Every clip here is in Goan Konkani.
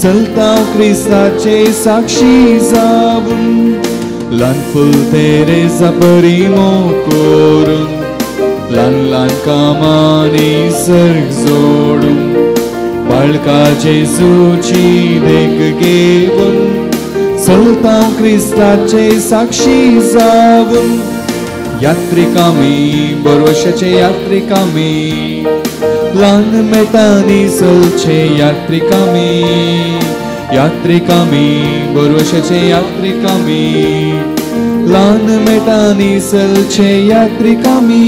चलता क्रिस्ताचे साक्षी जावन ल्हान फूल तेरेजा परी मोग करून ल्हान ल्हान कामांनी सर्ग जोडून बाळका जेजूची देख घेवन चलता क्रिस्ताचे साक्षी जावन यात्रिक आमी भरवशाचे यात्रिक आमी ल्हान मेटांनी चलचे यात्रिक आमी यात्रिक आमी भरवशाचे यात्रिक आमी ल्हान मेटांनी चलचे यात्रिक आमी.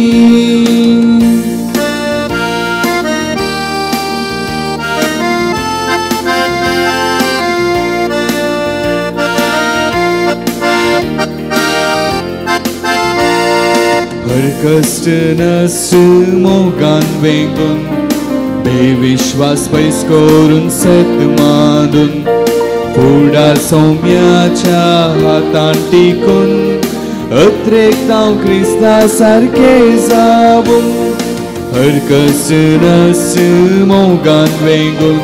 हर कश्ट नश्ट मोगान वेंगून बेविश्वास पयस करून सत मानून फुडार सौम्याच्या हातान टिकून अत्रेक क्रिस्ता सारके जावन हर कश्ट नश्ट मोगान वेंगून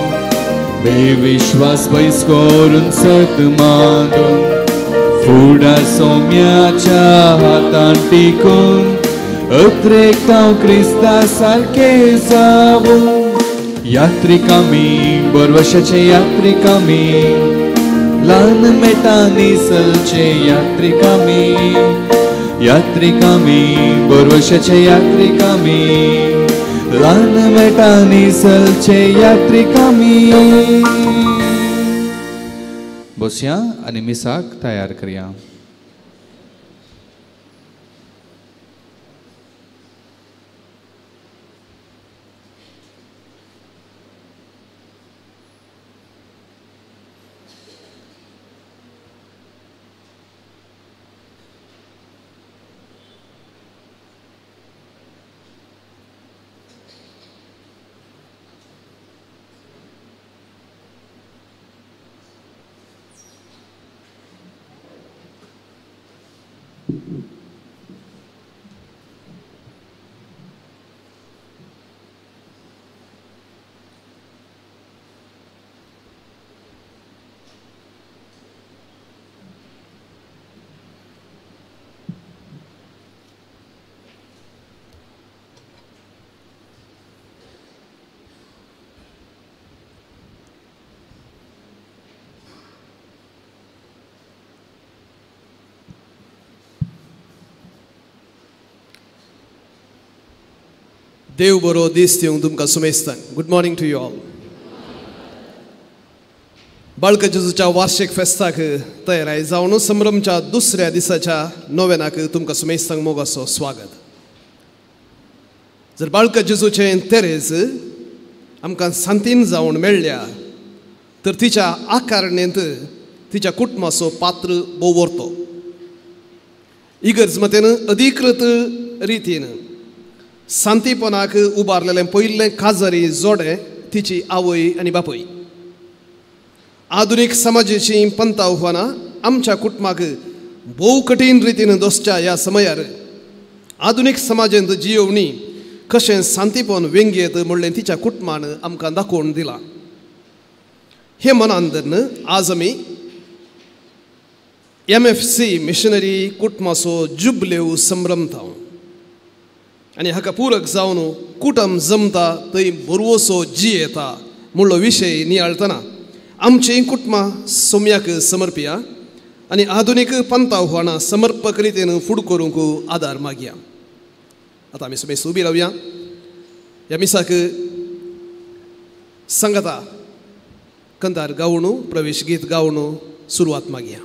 बेविश्वास पयस करून सत मानून फुडार सौम्याच्या हातान टिकून अत्रेक क्रिस्ता सारके जावन यात्रिक आमी भरवशाचे यात्रिक आमी ल्हान मेटांनी चलचे यात्रिक आमी यात्रिक आमी भरवशाचे यात्रिक आमी ल्हान मेटांनी चलचे यात्रिक आमी. बसया आनी मिसाक तयार करया. देव बरो दीस दिवंक तुमकां सुमेस्तान. Good morning to you all. बाळक जेजूच्या वार्षिक फेस्ताक तयाराय जावन संभ्रमच्या दुसऱ्या दिसाच्या नोवेनाक तुमकां सुमेस्तांक मोगाचो स्वागत. जर बाळक जेजूचें तेरेज आमकां सांतीन जावन मेळ्ळ्या तर तिच्या आकारणेंत तिच्या कुटुंबाचो पात्र भोव व्हरतो. इगर्ज मतेन अधिकृत रितीन सांतीपणाक उबारलेलें पयलें काजारी जोडें तिची आवय आनी बापूय. आधुनीक समाजाची पंताव्हानां आमच्या कुटुंबाक भोव कठीण रितीन दोसच्या ह्या समयार आधुनीक समाजांत जियोवणी कशें सांतीपण वेंगयेत म्हणलें तिच्या कुटुंबान आमकां दाखोवन दिलां. हें मनान धरून आज आमी MFC missionary कुटुंबाचो जुबलेव संभ्रमता आनी हाका पूरक जावन कुटुंब जमता थंय बरवसो जियेता म्हणलो विशय नियाळतना आमचीं कुटुंबां सोम्याक समर्पिया आनी आधुनीक पंताव्हानां समर्पक रितीन फुड करूंक आदार मागया. आतां आमी सुमेस उबी रावया. ह्या मिसाक सांगता कंदार गावणू प्रवेश गीत गावणू सुरवात मागया.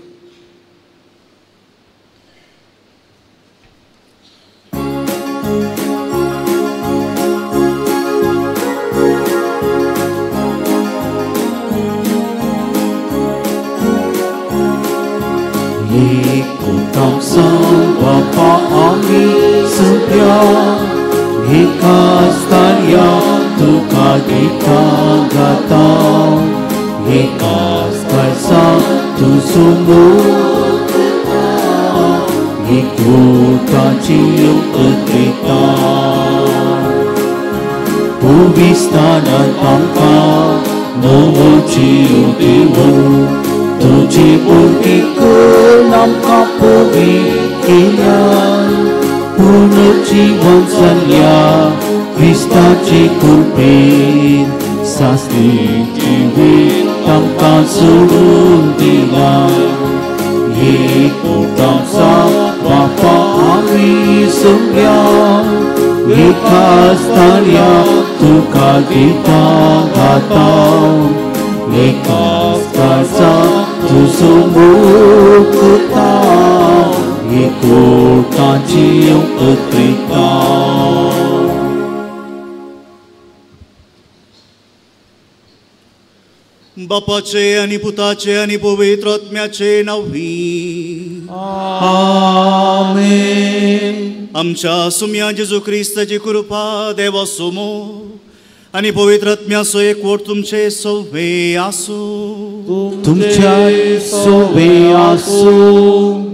Sang Bapa ami sempia Hikastaria tuka gita gata Hikas kaisa tu sumbu Hikuta ciu utrita Puvistana tangka नवो जीव दिवन तुजी बोटी करून आमकां पवी केल्या पुनर्जीवन जाल्या क्रिस्ताचे कृपेन सासणी जिवीत आमकां सोडून दिला एकूटांचा बापा आमी सगळ्या एकाच ताळ्या तुका गितां गाता एकाच काळजा तुजो मोग करता एकूटांची एकत्रिता. बापाचे आनी पुताचे आनी पवित्र आत्म्याचे नांवी आमेन. आमच्या सुम्या जेजू क्रिस्ताची कृपा देवाचो मोग आनी पवित्र आत्म्याचो एकवट तुमचे सवे आसूं. तुमच्या सवे आसूं.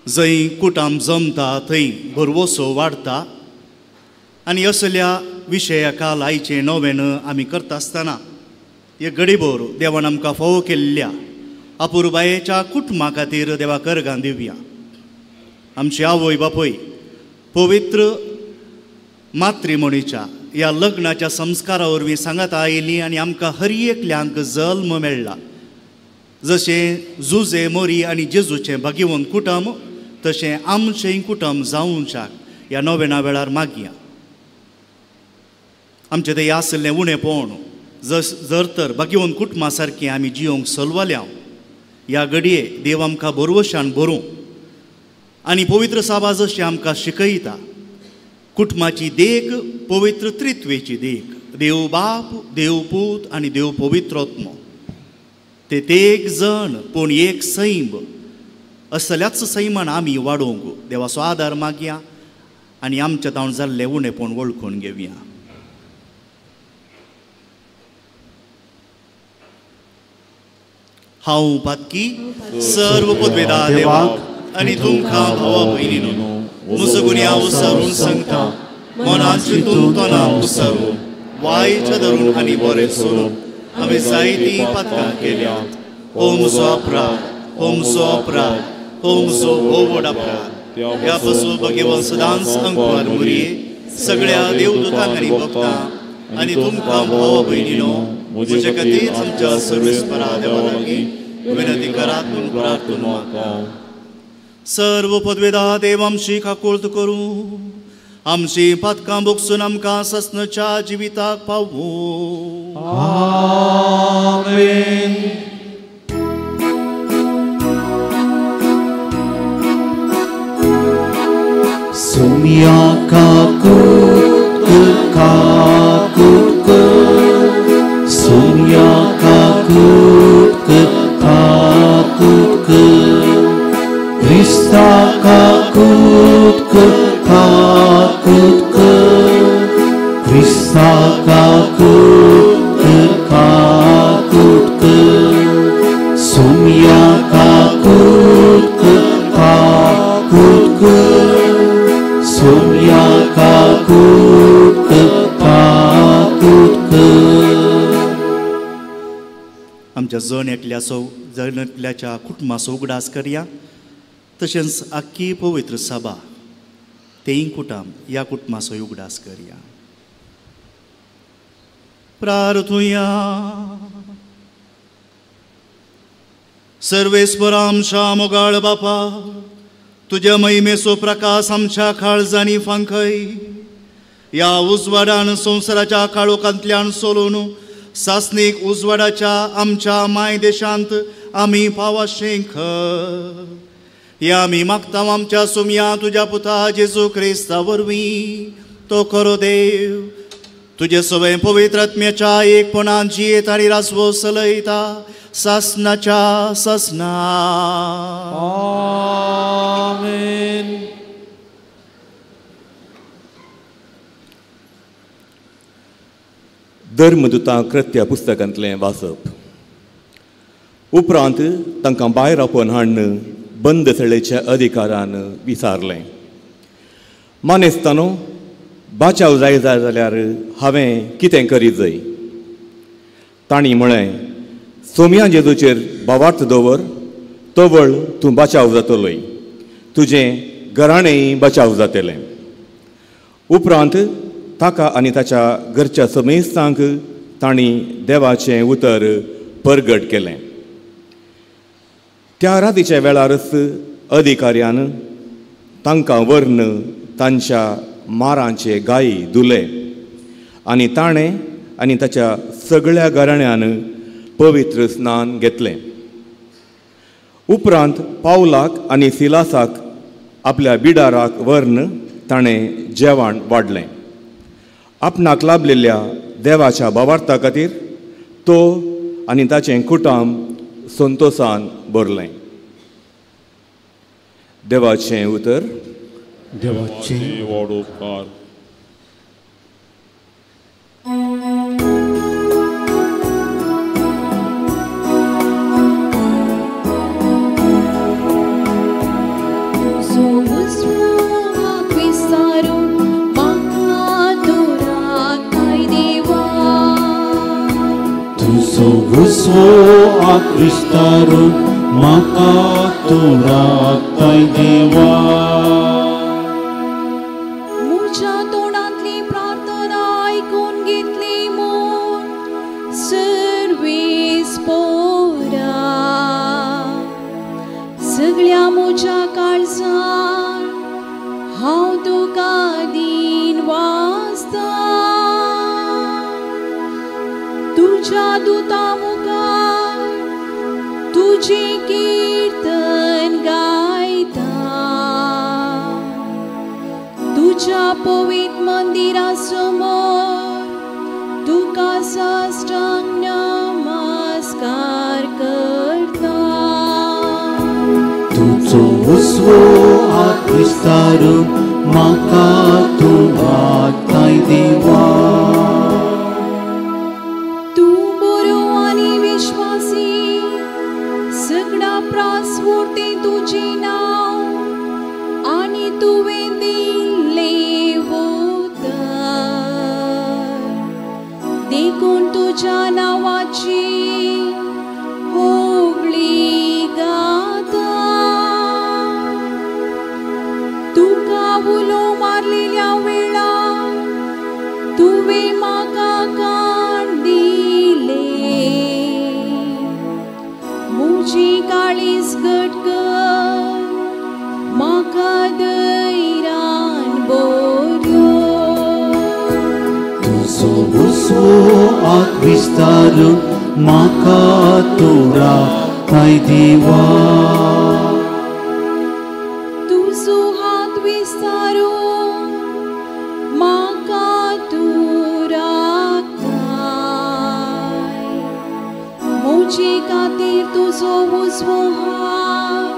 जंय कुटाम जमता थंय भरवसो वाडटा आनी असल्या विशयाका लायचें नवेन आमी करता आसतना हे गडीभर देवान आमकां फावो केल्ल्या अपुरबायेच्या कुटुंबा खातीर देवा करगां दिवया. आमची आवय बापूय पवित्र मातृमणीच्या ह्या लग्नाच्या संस्कारा वरवीं सांगात आयली आनी आमकां हर एकल्यांक जल्म मेळ्ळा. जशें जुजे मोरी आनी जेजूचें भागीवन कुटुंब तशें आमचें कुटुंब जावंच्याक ह्या नवेना वेळार मागया. आमचें तें आसलें उणेपण जर तर भागीवन कुटुंबा सारकें आमी जियोंक सलवाल्या ह्या घडये देव आमकां भरवशान भरूं आनी पवित्र साबा जशें आमकां शिकयता कुटुंबाची देख पवित्र त्रित्वेची देख देव बाप देव पूत आनी देव पवित्रात्मो ते एक जण पूण एक सैम असल्याच सैमान आमी वाडोवंक देवाचो आदार मागया आनी आमच्या तावन जाल्लें उणेपण वळखून घेवया. हांव पातकी सर्व पदवेदा देवाक आनी तुमकां भावा भयणीनो म्हजो गुन्यांव उसारून सांगता मनान चिंतून तोंडान उसारून वायच्या धरून आनी बरें सोडून आमी जायतीं पातकां केल्या. हो म्हजो अपराध, हो म्हजो अपराध, हो म्हजो भोव व्हड अपराध. ह्या पासून भगवान सदांच अंकवार मुरये सगळ्या देवदूतांक आनी भक्तांक आनी तुमकां भावा भयणीनो म्हजे खातीर आमच्या सर्वेस्परा देवा लागीं विनंती करात म्हूण प्रार्थना म्हाका. सर्व पदवेदा देव आमची काकुळट करूं आमची पातकां भोगसून आमकां ससनाच्या जिविताक पावूं. आमेन. सुम्या काकुट काकुट सुम्या काकुट काकुट क्रिस्ता काकुट काकुट क्रिस्ता काकुट काकुट सुम्या काकुट काकुट सुम्या काकुट काकुट. आमच्या जण एकल्याचो जण एकल्याच्या कुटुंबाचो उगडास करया तशेंच आख्खी पवित्र सभा तेय कुटुंब ह्या कुटुंबाचो उगडास करया. प्रार्थुया. सर्वेस्पर आमच्या मोगाळ बापा तुज्या महिमेचो प्रकाश आमच्या काळजांनी फांकय. ह्या उजवाडान संवसाराच्या काळोखांतल्यान सोलून सासणीक उजवाडाच्या आमच्या माय देशांत आमी पावाशेंक ह्या आमी मागता आमच्या सुमया तुज्या पुता जेजू क्रिस्ता वरवीं तो खरो देव तुजे सवय पवित्र आत्म्याच्या एकपणान जियेत आनी राजवो चलयता सासनाच्या सासना. आमेन. धर्मदुतां कृत्या पुस्तकांतलें वाचप. उपरांत तांकां भायर आपोवन हाडून बंद सळेच्या अधिकारान विचारलें, मानेस्तानो, बाचाव जाय जाल्यार हांवें कितें करीत जाय? तांणी म्हळें, सोमया जेजूचेर भावार्थ दवर, तवळ तूं बाचाव जातलोय, तुजें घराणेंय बचाव जातलें. उपरांत ताका आनी ताच्या घरच्या समेस्तांक तांणी देवाचें उतर परगट केलें. त्या रातीच्या वेळारच अधिकाऱ्यान तांकां व्हरून तांच्या मारांचे गाय धुले आनी ताणें आनी ताच्या सगळ्या घराण्यान पवित्र स्नान घेतलें. उपरांत पावलाक आनी सिलासाक आपल्या बिडाराक व्हरून ताणें जेवण वाडलें. आपणाक लाभलेल्या देवाच्या भावार्था खातीर तो आनी ताचें कुटुंब संतोसान भरलें. देवाचें उतर. देवाचें व्हड उपकार. तुजो हात विस्तारून म्हाका तूं राखताय देवा. म्हज्या तोंडांतली प्रार्थना आयकून घेतली म्हूण सर्वीस पोरा सगळ्या म्हज्या काळजान हांव तुका दीन वाचता. तुज्या दुता मुखार तुजें कीर्तन गायता. तुज्या पवित्र मंदिरा समोर तुका साष्टांग नमस्कार करता. तुजो उजवो हात विस्तारून म्हाका तूं राखताय देवा. सगळा प्रास्फुर्ती तुजें नांव आनी तुवें दिल्लें उतर, देखून तुज्या नांवाची होगळी गाता. तुका उलो मारलेल्या वेळार तुवें म्हाका कान दिलें. म्हजी काळीज घट कर, म्हाका धैर्यान बऱ्यो. तुजो उजवो हात विस्तारून म्हाका तूं राखताय देवा. तुजो हात विस्तारून म्हाका तूं राखताय. म्हजे खातीर तुजो उजवो हात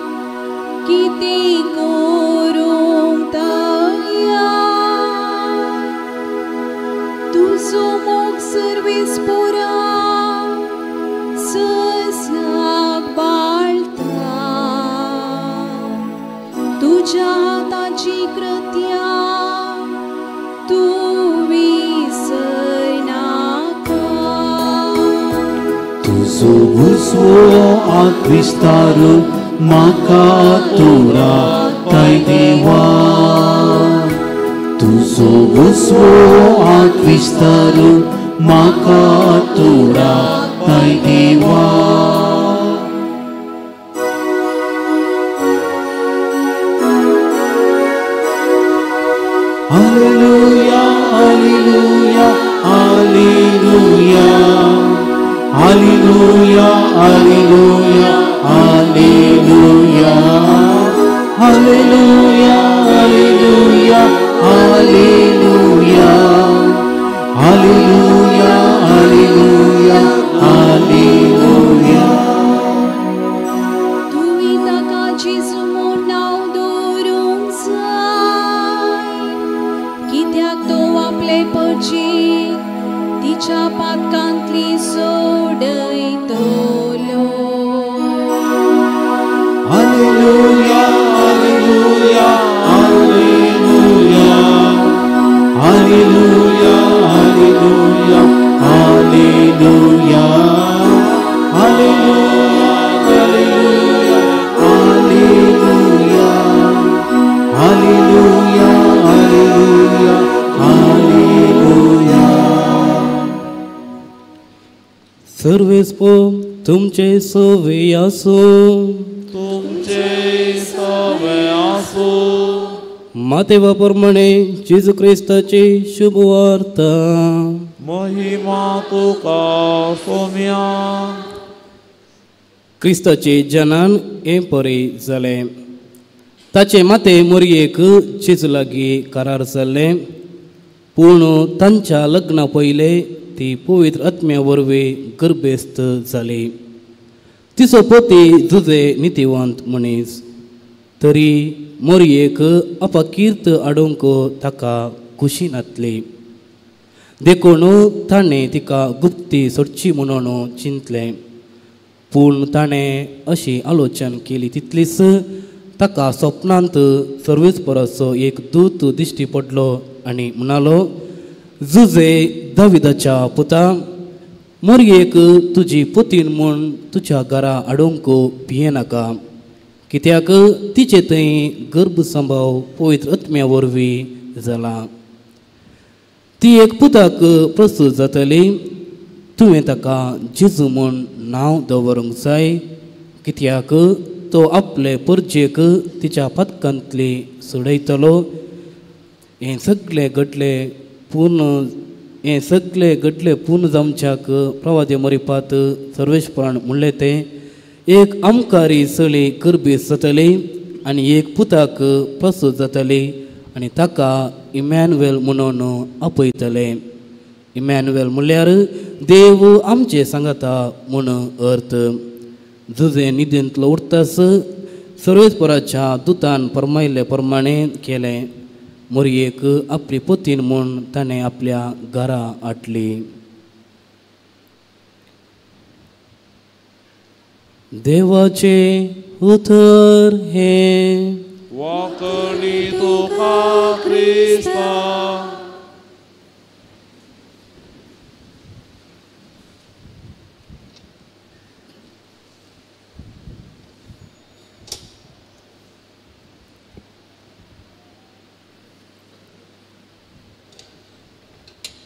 कितें करूंक तयार. तुजो मोग सर्वीस पुरा ससाक बाळता. तुज्या हाताची कृत्या तूं विसरनाका. तुजो उजवो हात विस्तारून म्हाका तूं राखताय देवा. तुजो उजवो हात विस्तारून म्हाका तूं राखताय देवा. Hallelujah, hallelujah, hallelujah. Hallelujah, hallelujah, hallelujah. Hallelujah, hallelujah, hallelujah. Hallelujah, hallelujah, hallelujah. तुवें ताका जेजू म्हूण नांव दवरूंक जाय, कित्याक तो आपले परजीक तिच्या पातकांतली सोडयतलो. Hallelujah, hallelujah, hallelujah. सर्वेस्पोर तुमचे सवे आसूं. तुमचे सवे आसूं. मातेवा प्रमाणे जेजू क्रिस्ताची शुभ वार्ता. महिमा तुका सोम्या. क्रिस्ताचे जनान हें परी जालें. ताचे माते मोरयेक जेजू लागीं करार जाल्लें, पूण तांच्या लग्ना पयले ती पवित्र आत्म्या वरवीं गर्भेस्त जाली. तिचो पती जुजे नितीवंत मनीस, तरी मोरयेक अपाकीर्त हाडूंक ताका खुशी नातली. देखून ताणें तिका गुप्ती सोडची म्हणून चिंतलें. पूण ताणें अशी आलोचन केली तितलीच ताका स्वप्नांत सर्वेस्पराचो एक दूत दिश्टी पडलो आनी म्हणालो, जुजे दाविदाच्या पुता, मोरयेक तुजी पतीन म्हूण तुज्या घरा हाडूंक भियेनाका, कित्याक तिचे थंय गर्भसंभाव पवित्र आत्म्या वरवीं जाला. ती एक पुताक प्रस्तूत जातली, तुवें ताका जेजू म्हूण नांव दवरूंक जाय, कित्याक तो आपले परजेक तिच्या पातकांतली सोडयतलो. हें सगळें घडलें पूर्ण हें सगळें घडलें पूर्ण जावच्याक प्रवादे मरिपात सर्वेस्परान म्हणलें तें, एक आमकारी चली गर्भेस्त जातली आनी एक पुताक प्रसूत जातली आनी ताका इमॅन्युएल म्हणून आपयतले. इमॅन्युएल म्हणल्यार देव आमचे सांगाता म्हूण अर्थ. जुजे निदेंतलो उरतास सर्वेस्पराच्या दुतान फर्मायल्ले प्रमाणे केलें. मोरयेक आपली पतीन म्हूण ताणें आपल्या घरा हाडली. देवाचे उतर हें. वाकणी तुका क्रिस्ता.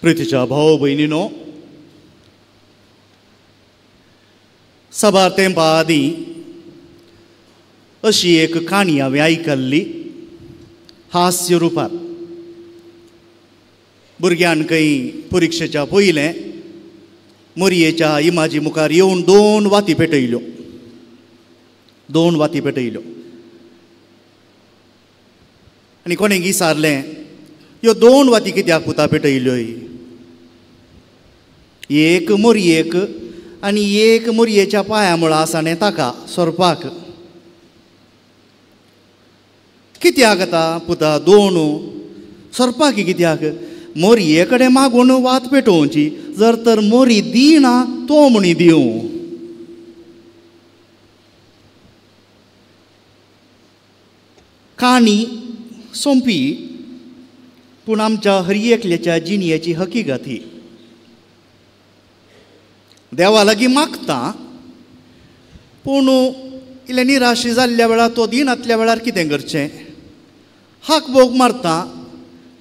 प्रितीच्या भाव भयणीनो, साबार तेंपा आदीं अशी एक काणी हांवें आयकल्ली हास्य रुपार. भुरग्यान खंय परिक्षेच्या पयलें मोरयेच्या इमाजी मुखार येवन दोन वाती पेटयल्यो, दोन वाती पेटयल्यो आनी कोणें विचारलें, ह्यो दोन वाती कित्याक पुता पेटयल्यो? एक मोरयेक आनी एक मोरयेच्या पांया मुळा आसा न्ही ताका सोरपाक. कित्याक आतां पुता दोन सोरपाक कित्याक? मोरये कडेन मागून वात पेटोवची, जर तर मोरी दिना तो म्हणी दिवं. काणी सोंपी, पूण आमच्या हर एकल्याच्या जिणयेची हकीगत ही. देवा लागीं मागता, पूण इल्लें निराश जाल्ल्या वेळार तो दिनातल्या वेळार कितें करचें? हाक भोग मारता,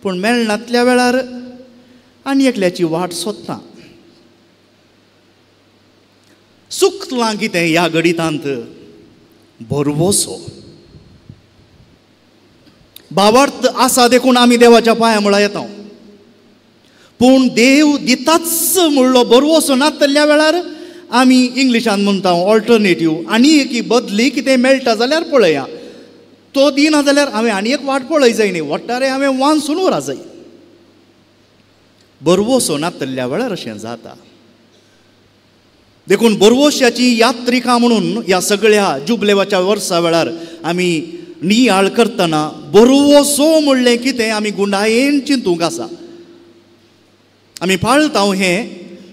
पूण मेळनातल्या वेळार आनी एकल्याची वाट सोदता. चुकलां कितें ह्या गणितांत? भरवसो भावार्थ आसा देखून आमी देवाच्या पांया मुळा येता, पूण देव दिताच म्हणलो भरवसो नातल्या वेळार आमी इंग्लिशान म्हणटा ऑल्टरनेटीव, आनी एक बदली कितें मेळटा जाल्यार पळया, तो दिना जाल्यार हांवें आनी एक वाट पळय जाय न्ही, वट्टारे हांवें वांसून उरा जाय. भरवसो नातल्या वेळार अशें जाता. देखून भरवश्याची यात्रिका म्हणून ह्या सगळ्या जुबलेवाच्या वर्सा वेळार आमी नियाळ करतना भरवसो म्हणलें कितें आमी गुंडायेन चिंतूंक आसा. आमी पाळता हें,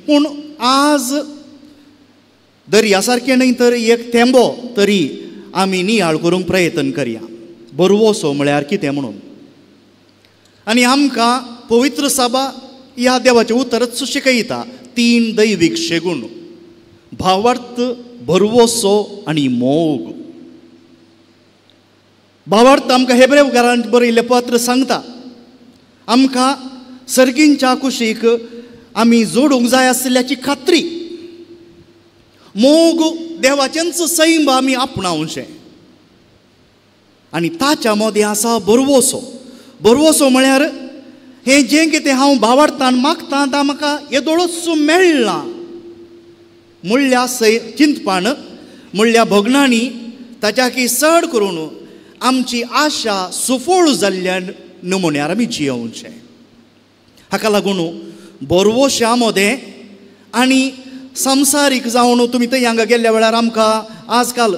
पूण आज दर्या सारकें न्हय तर एक थेंबो तरी आमी नियाळ करूंक प्रयत्न करया भरवसो म्हळ्यार कितें म्हणून. आनी आमकां पवित्र सभा ह्या देवाचें उतरच शिकयता तीन दैवीक शेगूण, भावार्थ, भरवसो आनी मोग. भावार्थ आमकां हेब्रेवकारान बरयल्लें पत्र सांगता, आमकां सर्गींच्या कुशीक आमी जोडूंक जाय आशिल्ल्याची खात्री. मोग देवाचेंच सैम आमी आपणावचें आनी ताच्या मदें आसा बरवसो. बरवसो म्हळ्यार हें जें कितें हांव भावार्थान मागता ता म्हाका येदोळच मेळ्ळां म्हणल्या सै चिंतपान म्हणल्या भगणांनी ताच्याकी चड करून आमची आशा सुफळ जाल्ल्या नमुन्यार आमी जियोवचें. हाका लागून बरवश्या मदें आनी संवसारीक जावन तुमी थंय हांगा गेल्ल्या वेळार आमकां आजकाल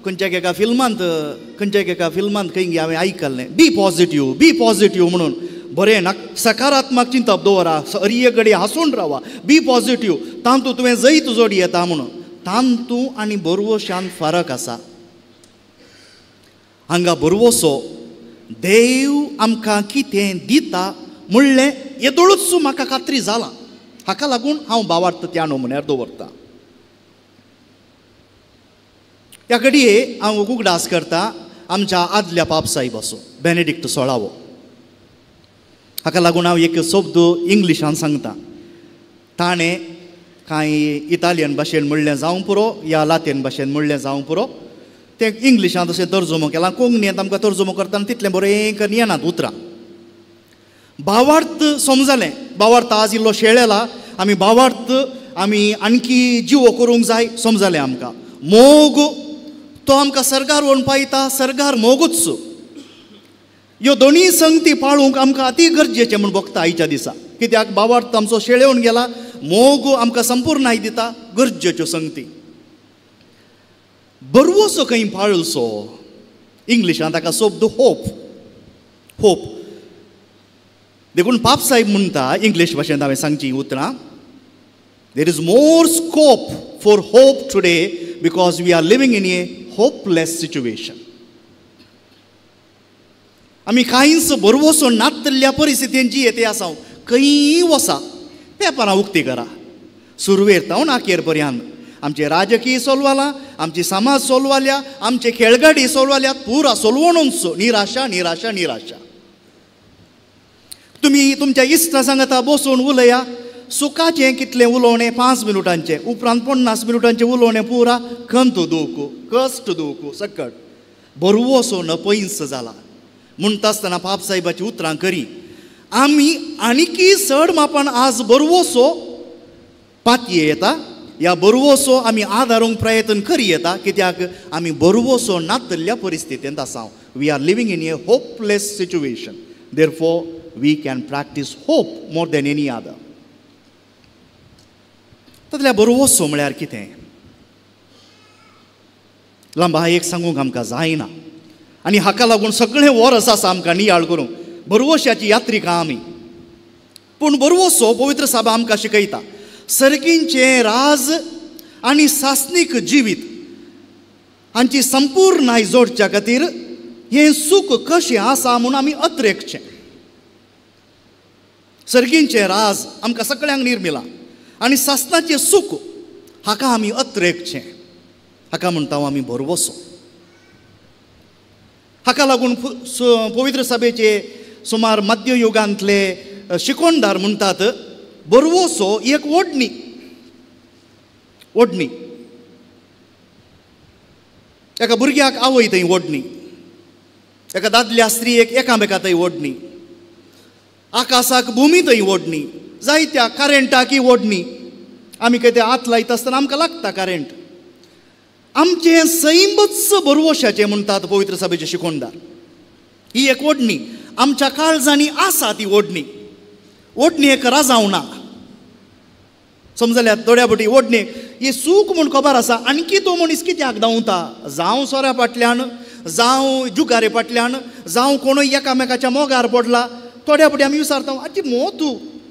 खंयच्या एका फिल्मांत खंय हांवें आयकल्लें बी पॉझिटीव बी पॉझिटीव म्हणून. बरें ना, सकारात्मक चिंतप दवरा, हरये कडेन हांसून रावा, बी पॉझिटीव, तातूंत तुवें जैत जोडी येता म्हणून. तातूंत आनी बरवशान फरक आसा. हांगा बरवसो देव आमकां कितें दिता म्हणलें येदोळूच म्हाका खात्री जाला, हाका लागून हांव भावार्थ त्या नमुन्यार दवरता. ह्या घडये हांव उगडास करता आमच्या आदल्या पापसाहेबाचो बेनेडिक्ट सोळावो. हाका लागून हांव एक शब्द इंग्लिशान सांगता. ताणें कांय इटालियन भाशेन म्हणलें जावं पुरो या लातीन भाशेन म्हणलें जावं पुरो, तें इंग्लिशान तशें तर्जुमो केलां. कोंकणींत आमकां तर्जुमो करतना तितलें बरें करून येनात उतरां. भावार्थ समजलें, भावार्थ आज इल्लो शेळेला, आमी भावार्थ आमी आणखी जिवो करूंक जाय समजलें आमकां. मोग तो आमकां सर्गार व्हरून पायता, सर्गार मोगूच. ह्यो दोनूय संगती पाळूंक आमकां अती गरजेचें म्हूण भोगता आयच्या दिसा. कित्याक भावार्थ आमचो शेळेवन गेला, मोग आमकां संपूर्ण दिता गरजेच्यो संगती. बरवसो खंय पाळसो, इंग्लिशान ताका शब्द होप, होप. देखून पापसाहेब म्हणटा इंग्लीश भाशेंत हांवें सांगची उतरां, there is more scope for hope today because we are living in a hopeless situation. आमी कांयच बरवसो नातल्या परिस्थितीन जी येते आसा, खंयी वसा पेपरां उक्ती करा, सुरवेर तावन आखेर पर्यंत आमचे राजकीय सोलवाला, आमची समाज सोलवाल्या, आमचे खेळगाडी सोलवाल्या, पुरा सोलवणूच निराशा निराशा निराशा. तुमी तुमच्या इश्टा सांगता बसून उलया, सुखाचें कितलें उलोवणें 5 मिनटांचें, उपरांत 50 मिनटांचें उलोवणें पुरा खंत दूख कश्ट दूख सकट बरवसो नपयंस जाला. म्हणटा आसतना पापसाहेबाची उतरां करी आमी आनीकी चड मापान आज बरवसो पातये येता, ह्या बरवसो आमी आदारूंक प्रयत्न करी येता, कित्याक आमी बरवसो नातल्या परिस्थितींत आसा. We are living in a hopeless situation, therefore we can practice hope more than any other. तातल्या बरवसो म्हळ्यार कितें लांबा एक सांगूंक आमकां जायना आनी हाका लागून सगळें वर्स आसा आमकां नियाळ करूंक. बरवश्याची यात्रिका आमी, पूण बरवसो पवित्र साबा आमकां शिकयता सर्गींचें राज आनी सासनीक जिवीत हांची संपूर्णाय जोडच्या खातीर हें सूख कशें आसा म्हूण आमी अत्रेकचें. सर्गींचें राज आमकां सगळ्यांक निर्मिलां आनी सासनाचें सूख हाका आमी अत्रेकचें, हाका म्हणटा आमी बरवसो. हाका लागून पवित्र सभेचे सुमार मध्ययुगांतले शिकोणदार म्हणटात बरवसो एक ओडणी, ओडणी. एका भुरग्याक आवय थंय ओडणी, एका दादल्या स्त्रियेक एकामेका थंय ओडणी, आकाशाक भुमी थंय ओडणी, जायत्या करेंटाक ओडणी. आमी कितें हात लायता आसतना आमकां लागता करेंट. आमचें सैमच बरवशाचें म्हणटात पवित्र सभेचे शिकोणदार. ही एक ओडणी आमच्या काळजांनी आसा. ती ओडणी, ओडणी एक राजावना समजल्यात थोड्या पटी ओडणी ही सूख म्हूण खबर आसा. आणखी तो मनीस कित्याक धांवता, जावं सोऱ्या फाटल्यान, जावं जुगारे फाटल्यान, जावं कोणूय एकामेकाच्या मोगार पडला. थोड्या पटी आमी विचारता आजी मोत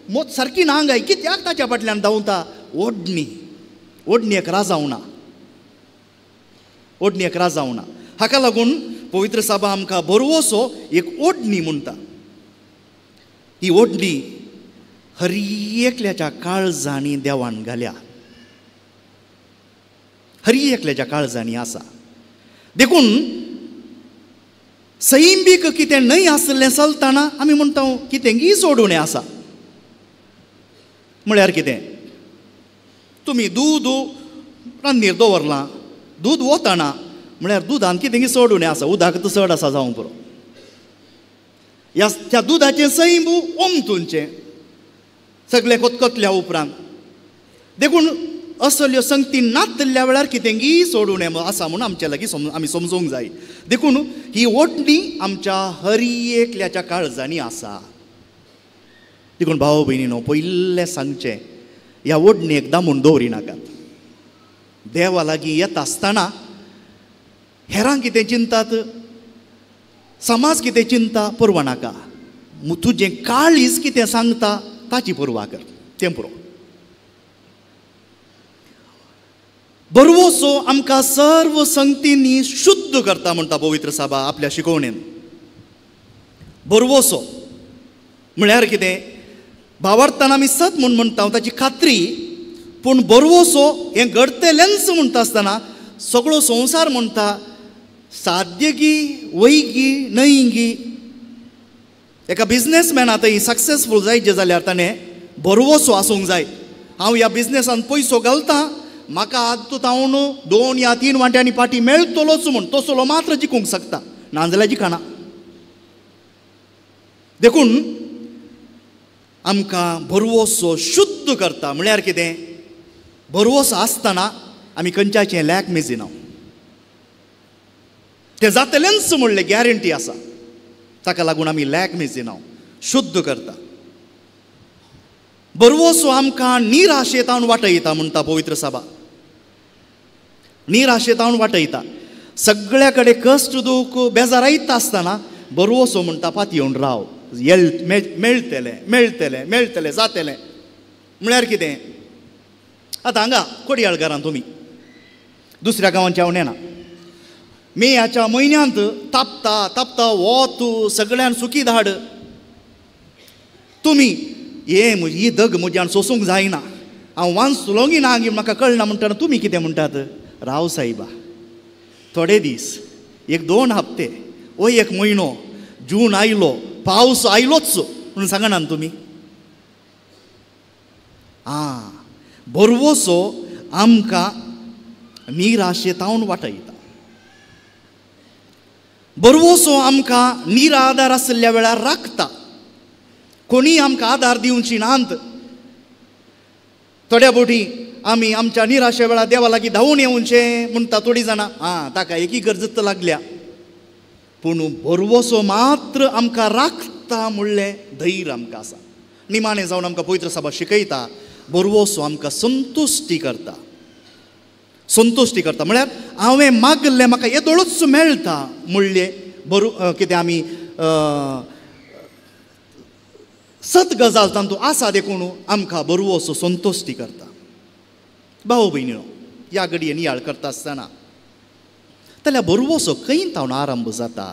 मोत सारकी ना गाय कित्याक ताच्या फाटल्यान धांवता. ओडणी, ओडणी एक राजावना, ओडणी एक राजावना. हाका लागून पवित्र साबा आमकां बरवसो एक ओडणी म्हणटा. ही ओडणी हर एकल्याच्या काळजांनी देवान घाल्या, हर एकल्याच्या काळजांनी आसा. देखून सैमीक कितें न्हय आसलें चलतना आमी म्हणटा कितें गी सोडून आसा. म्हळ्यार कितें, तुमी दूद रांदनीर दवरलां दूद वतना म्हळ्यार दुदान कितें चड उणें आसा उदक चड आसा जावंक पुरो ह्या त्या दुदाचें सैंब ओमतुनचें सगळें कोतकोतल्या उपरांत देखून असल्यो संगती नातल्या वेळार कितेंगी सोडून आसा म्हूण आमच्या लागीं आमी समजूंक जाय. देखून ही ओटणी आमच्या हर एकल्याच्या काळजांनी आसा. देखून भाव भयणीनो पयलें सांगचें ह्या ओडणेक दामून दवरिनाकात. देवा लागीं येता आसतना हेरांक कितें चिंतात समाज कितें चिंता पर्वा नाका, तुजें काळीज कितें सांगता ताची पर्वा कर, तें पुरो. बरवसो आमकां सर्व संगतींनी शुद्ध करता म्हणटा पवित्र साबा आपल्या शिकवणेन. बरवसो म्हळ्यार कितें भावार्थान आमी सत म्हूण म्हणटा ताची खात्री, पूण बरवसो हें घडटलेंच म्हणटा आसतना सगळो संवसार म्हणटा साध्यगी वयगी न्हयगी. एका बिजनेसमॅन आतां सक्सेसफूल जायचे जाल्यार ताणें बरवसो आसूंक जाय. हांव ह्या बिजनेसान पयसो घालता म्हाका आतां तावन 2 या 3 वांट्यांनी पाटी मेळटलोच म्हूण तसलो मात्र जिखूंक शकता, नाजाल्यार जिखना. देखून आमकां भरवसो शुद्ध करता म्हळ्यार कितें भरवसो आसतना आमी खंयच्याचें लॅक मेजिना, तें जातलेंच म्हणलें गॅरंटी आसा, ताका लागून आमी लॅक मेजिना, शुद्ध करता. बरवसो आमकां निराशेतावन वाटयता म्हणटा पवित्र सभा, निराशेतावन वाटयता. सगळ्या कडेन कश्ट दूख बेजारायता आसतना बरवसो म्हणटा पातयेवन राव, मेळटलें मेळटलें मेळटलें जातलें. म्हळ्यार कितें आतां हांगा कोडयाळ घरान तुमी दुसऱ्या गांवांच्या हांव नेना, मेयाच्या म्हयन्यांत तापता तापता वत सगळ्यान सुकी धाड, तुमी हे ही दग म्हज्यान सोसूंक जायना, हांव वांचलोंगी ना म्हाका कळना म्हणटना तुमी कितें म्हणटात राव सायबा थोडे दीस, 1-2 हप्ते ओ 1 म्हयनो, जून आयलो पावस आयलोच म्हणून सांगना तुमी. आं बरवसो आमकां निराशेतावन वाटयता. बरवसो आमकां निराधार आशिल्ल्या वेळार राखता. कोणीय आमकां आदार दिवची नात. थोड्या बोटी आमी आमच्या निराशे वेळार देवा लागीं धांवून येवचें म्हणटा थोडीं जाणां, आं ताका एकी गरज लागल्या, पूण बरवसो मात्र आमकां राखता म्हणलें धैर्य आमकां आसा. निमाणें जावन आमकां पवित्र सभा शिकयता बरवसो आमकां संतुश्टी करता. संतुश्टी करता म्हळ्यार हांवें मागल्लें म्हाका येदोळूच मेळटा म्हणलें बरो कितें आमी सत गजाल तातूंत आसा देखून आमकां बरवसो संतुश्टी करता. भाव भयणीनो ह्या घडये नियाळ करता आसतना जाल्यार बरवसो खंय तावन आरंभ जाता?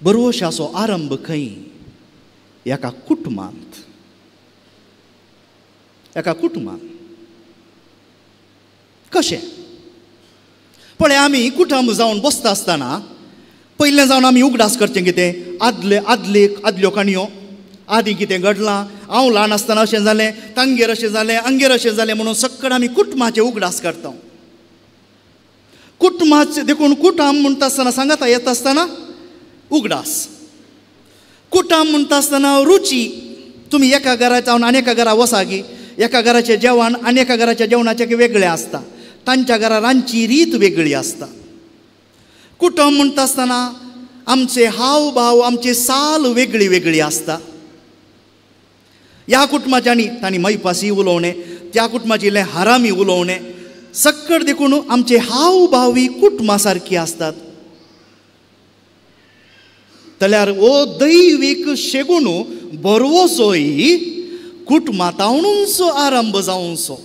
बरवशाचो आरंभ खंय? एका कुटुंबांत. एका कुटुंबांत कशें? पळय आमी कुटुंब जावन बसता आसतना पयलें जावन आमी उगडास करचें कितें आदले आदले आदल्यो काणयो, आदीं कितें घडलां, हांव ल्हान आसतना अशें जालें, तांगेर अशें जालें, आमगेर अशें जालें म्हणून सगळें आमी कुटुंबाचे उगडास करता. कुटुंबाचे देखून कुटुंब म्हणटा आसतना सांगाता येता आसतना उगडास, कुटुंब म्हणटा आसतना रुची. तुमी एका घरा जावन आनी एका घरा वसागी, एका घराचें जेवण आनी एका घराच्या जेवणाचें वेगळें आसता, तांच्या घरा रांदची रीत वेगळी आसता. कुटुंब म्हणटा आसतना आमचे हाव भाव आमची साल वेगळी वेगळी आसता. ह्या कुटुंबाच्यांनी तांणी मैपासी उलोवणें, त्या कुटुंबाची इल्लें हरामी उलोवणें, सक्कड देखून आमचे हाव भाव कुटुंबा सारकी आसतात. जाल्यार हो दैवीक शेगून बरवसोय कुटुंबांतूनचो आरंभ जावचो.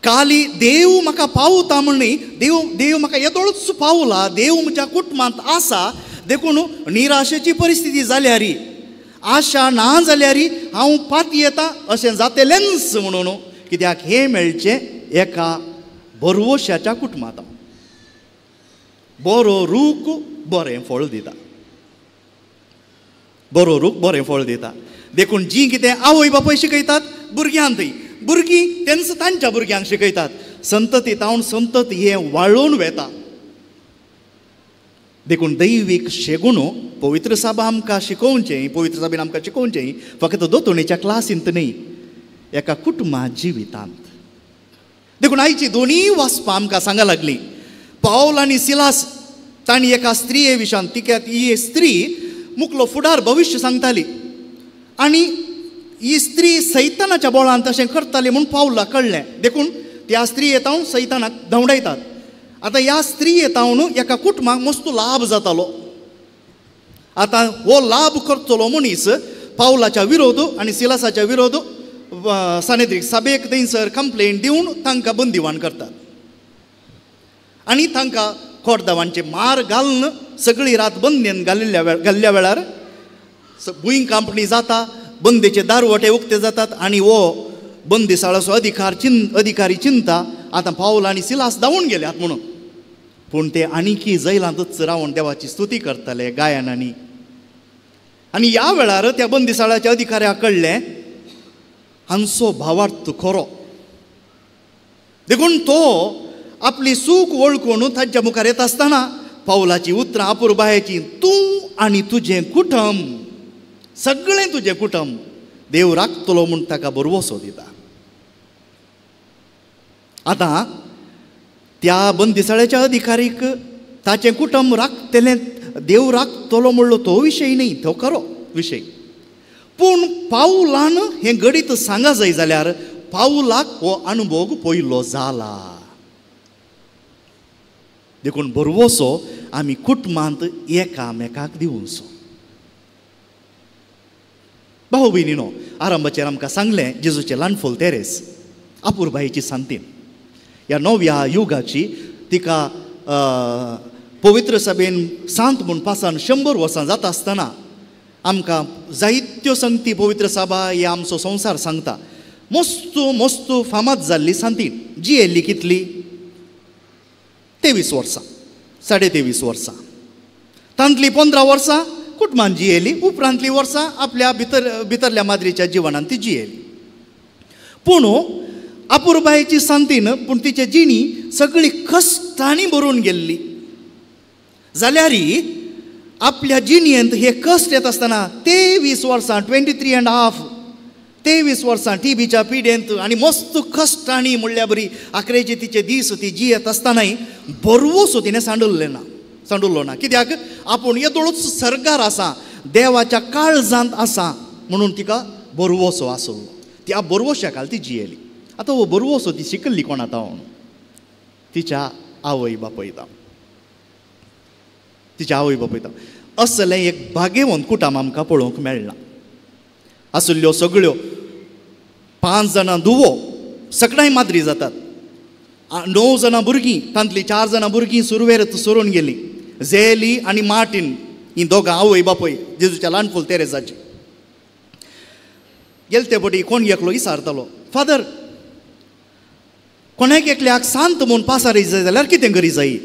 काली देव म्हाका पावता म्हण न्ही, देव देव म्हाका येदोळूच पावला, देव म्हज्या कुटुंबांत आसा, देखून निराशेची परिस्थिती जाल्यार आशा ना जाल्यार हांव पातयेता अशें जातलेंच म्हणून कित्याक हें मेळचें एका बरवशाच्या कुटुंबांत. बरो रूख बरें फळ दिता, बरो रूख बरें फळ दिता. देखून जी कितें आवय बापूय शिकयतात भुरग्यांक, भुरगीं तेंच तांच्या भुरग्यांक शिकयतात. संतती तावन संतती हें वाळोवन वेता. देखून दैवीक शेगुणो पवित्र साबा आमकां शिकोवचें, पवित्र साबेन आमकां शिकोवचें फकत दोतोणीच्या क्लासींत न्हय, एका कुटुंबा जिवितांत. देखून आयची दोनूय वाचपां आमकां सांगा लागली. पावल आनी सिलास तांणी एका स्त्रिये विशान, तिका ही स्त्री मुकलो फुडार भविश्य सांगताली आनी ही स्त्री सैतानाच्या बोळान तशें करताली म्हूण पावलाक कळ्ळें. देखून त्या स्त्री येतावन सैतानाक धांवडायतात. आतां ह्या स्त्री येतावन एका कुटुंबाक मस्त लाभ जातालो. आतां हो लाभ करतलो मनीस पावलाच्या विरोध आनी सिलासाच्या विरोध सानेद्रीक सभेक थंयसर कंप्लेन दिवन तांकां बंदिवान करतात आनी तांकां कोर्दावांचे मार घालून सगळी रात बंदेन घालिल्ल्या घाल्ल्या वेळार भूंय कांपणी जाता, बंदेचे दारवटे उक्ते जातात आनी हो बंदिसाळाचो अधिकार अधिकारी चिंता आतां पावल आनी सिलास धांवून गेल्यात म्हणून. पूण ते आनीकी जैलांतच रावन देवाची स्तुती करताले गायनांनी. आनी ह्या वेळार त्या बंदिसाळाच्या अधिकाऱ्याक कळ्ळें हांचो भावार्थ खरो. देखून तो आपली सूख वळखून तांच्या मुखार येता आसतना पावलाची उतरां अपुरबायेची, तूं आनी तुजें कुटुंब, सगळें तुजें कुटुंब देव राखतलो म्हूण ताका भरवसो दिता. आतां त्या बंदिसाळ्याच्या अधिकारीक ताचें कुटुंब राखतलें, देव राखतलो म्हणलो तो विशय न्ही, तो खरो विशय. पूण पावलान हें गणीत सांगा जाय जाल्यार पावलाक हो अनुभव पयलो जाला. देखून भरवसो आमी कुटुंबांत एकामेकाक दिवचो. भाऊ भयणीनो, आरंभाचेर आमकां सांगलें जेजूचें ल्हानफूल तेरेस अपुरबायेची सांतीन ह्या नव्या युगाची तिका पवित्र सभेन सांत म्हूण पासान 100 वर्सां जाता आसतना आमकां जायत्यो संगती पवित्र सभा हे आमचो संवसार सांगता. मस्त मस्त फामाद जाल्ली सांतीन जियेल्ली कितली 23 वर्सां, 23.5 वर्सां. तांतली 15 वर्सां कुटुंबान जियेली, उपरांतली वर्सां आपल्या भितरल्या माद्रीच्या जिवनान ती जियेली. पूण अपुरबायेची सांतीन पूण तिचे जिणी सगळी कश्टांनी भरून गेल्ली. जाल्यार आपल्या जिणेंत हे कश्ट येत आसतना 23 वर्सां, 23.5, 23 वर्सां टीबीच्या पिडेंत आनी मस्त कश्टांनी म्हणल्या बरी आखरेचे तिचे दीस ती जियेत आसतनाय बरवसो तिणें सांडुल्लें ना, सांडुल्लो ना. कित्याक आपूण येदोळूच सरकार आसा, देवाच्या काळजांत आसा म्हणून तिका बरवसो आसलो. त्या बरवश्या खाल ती जियेली. आतां हो बरवसो ती शिकल्ली कोणा तावन? तिच्या आवय बापूय तावन, तिच्या आवय बापूय तावन. असलें एक भाग्यवंत कुटुंब आमकां पळोवंक मेळना. आसल्ल्यो सगळ्यो 5 जाणां धुवो सगळ्यांय माद्री जातात, 9 जाणां भुरगीं, तांतलीं 4 जाणां भुरगीं सुरवेर सरून गेलीं. झेली आनी मार्टीन हीं दोगां आवय बापूय जेजूच्या ल्हानफूल तेरेजाची. गेले ते पटी कोण एकलो विचारतालो, फादर कोणाक एकल्याक सांत म्हूण पासारी जाय जाल्यार कितें करी जाय?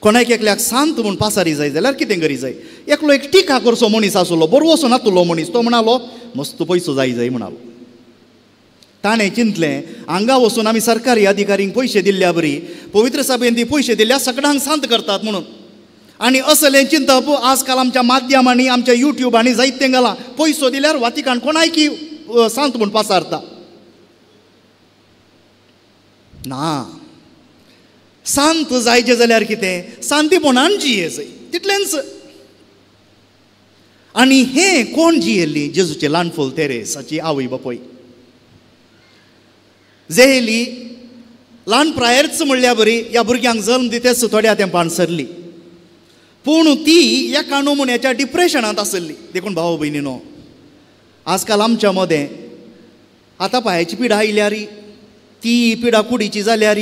कोणाक एकल्याक सांत म्हूण पासारी जाय जाल्यार कितें करी जाय? एकलो एक टिका करचो मनीस आसलो, बरवसो नातुलो मनीस, तो म्हणालो मस्त पयसो जाय जाय म्हणालो. ताणें चिंतलें हांगा वचून आमी सरकारी अधिकारींक पयशे दिल्ल्या बरी, पवित्र सभेन ती पयशे दिल्ल्या सगळ्यांक सांत करतात म्हणून. आनी असलें चिंतप आजकाल आमच्या माध्यमांनी, आमच्या युट्यूबांनी जायतें घालां. पयसो दिल्यार वातिकान कोणायकी सांत म्हूण पासारता ना. सांत जायचें जाल्यार कितें? सांतीपणान जिये जाय, तितलेंच. आनी हें कोण जियेल्ली? जेजूचें ल्हानफूल तेरेसाची आवय बापूय. जेली ल्हान प्रायर्च म्हणल्या बरी ह्या भुरग्यांक जल्म दितेच थोड्या तेंपान सरली. पूण ती एका नमुन्याच्या डिप्रेशनांत आसली. देखून भाव भयणीनो, आजकाल आमच्या मदें आतां पांयाची पिडा आयल्यार, ती पिडा कुडीची जाल्यार,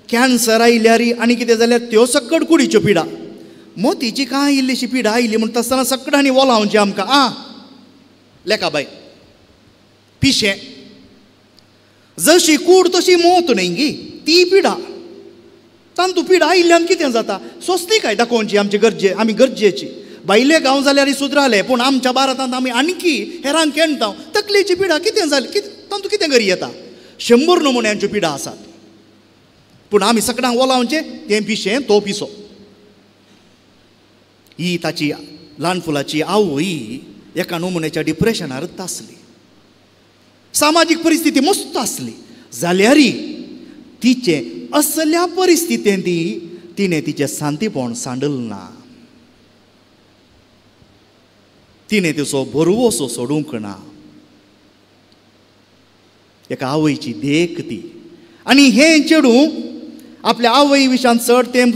कॅन्सर आयल्यार आनी कितें जाल्यार त्यो सकट कुडीच्यो पिडा. मोतीची कांय इल्लीशी पिडा आयली म्हणटा आसतना सगळ्यांनी वोलावची आमकां, आं लेखा बाय पिशें, जशी कूड तशी मोत न्ही गी ती पिडा. तांतू पिडा आयिल्ल्यान कितें जाता? सोंसली काय दाखोवची आमची गरजे, आमी गरजेची. भायले गांव जाल्यार सुदराले, पूण आमच्या भारतांत आमी आणखी हेरांक केणटा तकलेची पिडा कितें जाली, तातूंत कितें करी येता. 100 नमुन्यांच्यो पिडा आसात, पूण आमी सगळ्यांक ओलावचें तें पिशें तो पिसो. ही ताची ल्हान फुलाची आवय एका नमुन्याच्या डिप्रेशनार आसली. सामाजीक परिस्थिती मस्त आसली जाल्यार तिचे असल्या परिस्थितींत तिणें तिचें शांतीपण सांडल ना, तिणें तिचो भरवसो सोडूंक ना. एका आवयची देख ती. आनी हें चेडूं आपल्या आवय विशान चड तेंप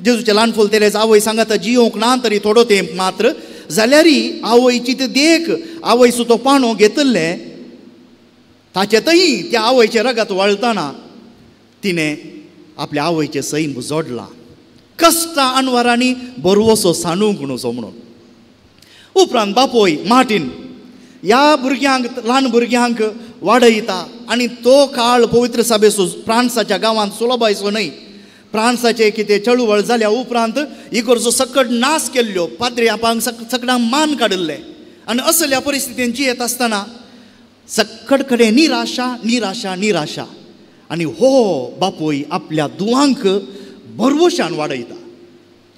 जेजूचें ल्हान फूल तेरेज आवय सांगाता जियोंक ना तरी थोडो तेंप मात्र जाल्यार आवयची ती देख, आवय सुतो पाणो घेतिल्लें ताचे तय त्या आवयचें रगत वळतना तिणें आपल्या आवयचें सैम जोडलां. कश्टां अनवरांनी बरवसो सांडूंक न्हू म्हणून. उपरांत बापोय मार्टीन ह्या भुरग्यांक ल्हान भुरग्यांक वाडयता आनी तो काळ पवित्र सभेचो फ्रांसाच्या गांवांत सुलभायचो न्हय. फ्रांसाचे कितें चळवळ जाल्या उपरांत इगर्जो सकट नाश केल्ल्यो, पाद्री आपणाक सगळ्यांक मान काडिल्ले आनी असल्या परिस्थितीन जियेत आसतना सकट कडेन निराशा निराशा निराशा. आनी हो बापूय आपल्या दुवांक भरवशान वाडयता.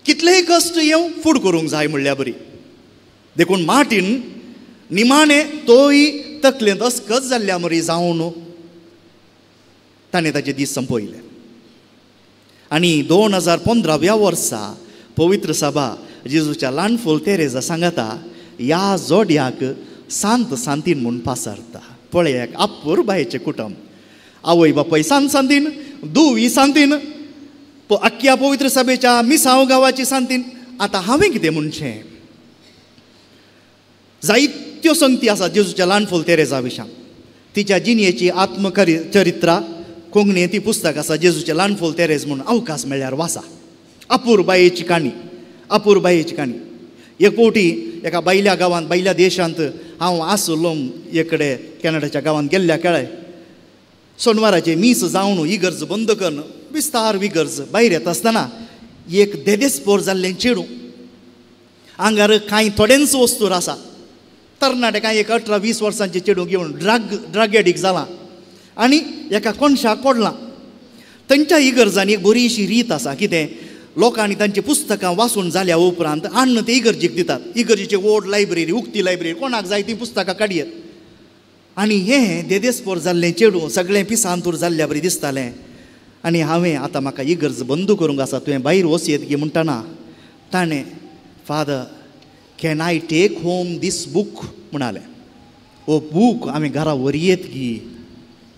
कितलेय कश्ट येवं फूड करूंक जाय म्हणल्या बरी. देखून मार्टीन निमाणे तोय तकलेंत अस्कत जाल्ल्या मरी जावन ताणें ताचे दीस संपयले. आनी 2015व्या वर्सा पवित्र सभा जेजूच्या ल्हान फूल तेरेजा सांगाता ह्या जोड्याक सांत सांतीन म्हूण पासारता. पळय अपुरबायेचें कुटुंब, आवय बापाय सांत सांतीन, धूव ही सांतीन, अख्ख्या पवित्र सभेच्या मिसांव गांवाची सांतीन. आतां हांवें कितें म्हणचें? जायत्यो संगती आसात जेजूच्या ल्हान फूल तेरेजा विशां. तिच्या जिणयेची आत्मकरी चरित्रा कोंकणी ती पुस्तक आसा जेजूचें ल्हान फूल तेरेज म्हूण, अवकाश मेळ्ळ्यार वासा. अपुरबायेची काणी, अपुरबायेची काणी. एक फावटी एका भायल्या गांवांत भायल्या देशांत हांव आसलो एक कडेन कॅनडाच्या गांवांत गेल्ल्या केळय सोनवाराचें मीस जावन इगर्ज बंद करून विस्तार इगर्ज भायर येता आसतना एक देदेस्पोर जाल्लें चेडूं, आंगार कांय थोडेंच वस्तूर आसा, तरणाटे कांय एक 18-20 वर्सांचें चेडूं घेवन ड्रग एडिक्ट जालां आनी एका कोनशाक पडलां. तांच्या इगर्जांनी एक बरीशी रीत आसा, कितें लोकांनी तांची पुस्तकां वाचून जाल्या उपरांत हाडून ते इगर्जीक दितात. इगर्जीची व्हड लायब्ररी, उक्ती लायब्ररी, कोणाक जाय तीं पुस्तकां काडयेत. आनी हें देदेस्पोर जाल्लें चेडूं सगळें पिसांतूर जाल्ल्या बरी दिसतालें. आनी हांवें आतां म्हाका इगर्ज बंद करूंक आसा, तुवें भायर वचयेत गी म्हणटना ताणें father can I take home this book म्हणालें. हो बूक हांवें घरा व्हरयेत गी?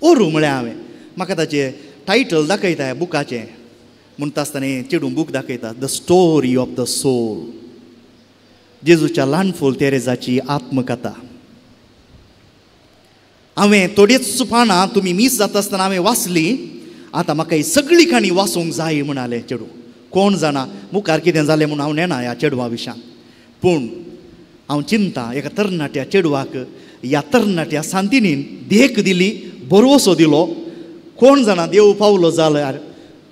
व्हरूं म्हळें हांवें. म्हाका ताचें टायटल दाखयता बुकाचें म्हणटा आसतना चेडूं बूक दाखयता, the story of the soul, जेजूच्या ल्हान फूल तेरेजाची आत्मकथा. हांवें थोडीच पानां तुमी मीस जाता आसतना हांवें वाचली, आतां म्हाका ही सगळी काणी वाचूंक जाय म्हणालें चेडूं. कोण जाणा मुखार कितें जालें म्हूण हांव नेणा ह्या चेडवा विशां, पूण हांव चिंता एका तरणाट्या चेडवाक ह्या तरणाट्या सांतिनीन देख दिली, भरवसो दिलो. कोण जाणा देव पावलो जाल्यार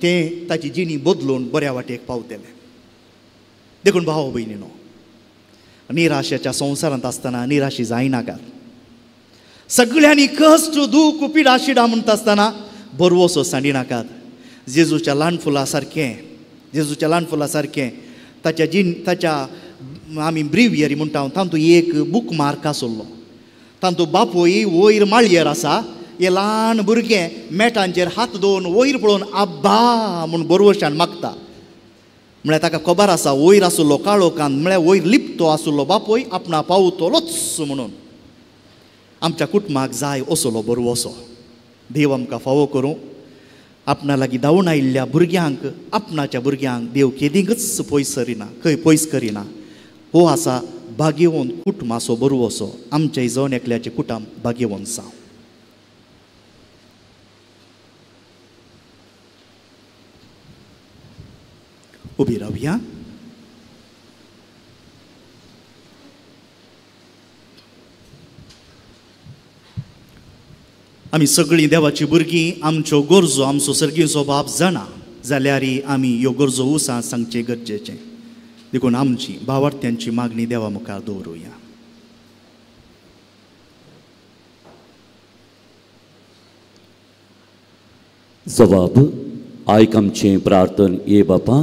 तें ताची जिणी बदलून बऱ्या वाटेक पावतलें. देखून भाव भयणीनो, निराशेच्या संवसारांत आसतना निराशी जायनाकात. सगळ्यांनी कश्ट दूख पिडा शिडा म्हणटा आसतना भरवसो सांडिनाकात. जेजूच्या ल्हान फुला सारकें, जेजूच्या ल्हान फुला सारकें ताच्या जीण ताच्या आमी ब्रिवियरी म्हणटा तातूंत एक बूक मार्क आसलो. तातूंत बापूय वयर माळयेर आसा, हे ल्हान भुरगें मेटांचेर हात दवरून वयर पळोवन आब्बा म्हूण बरवशान मागता. म्हळ्यार ताका खबर आसा वयर आसलो काळोखान, म्हळ्यार वयर लिपतो आसलो बापूय आपणा पावतलोच म्हणून. आमच्या कुटुंबाक जाय असलो बरवसो. देव आमकां फावो करूं. आपणा लागीं धांवून आयिल्ल्या भुरग्यांक, आपणाच्या भुरग्यांक देव केदींकच पयस करिना, खंय पयस करिना. हो आसा भाग्यवंत कुटुंबाचो बरवसो. आमच्या जण एकल्याचें कुटुंब भाग्यवंत जावं. उबी रावया. आमी सगळीं देवाची भुरगीं, आमच्यो गरजो आमचो सर्गीचो बाप जाणा जाल्यार आमी ह्यो गरजो उसां सांगचें गरजेचें. देखून आमची भावार्थ्यांची मागणी देवा मुखार दवरुया. जवाब आयक आमचें प्रार्थन ये बापा,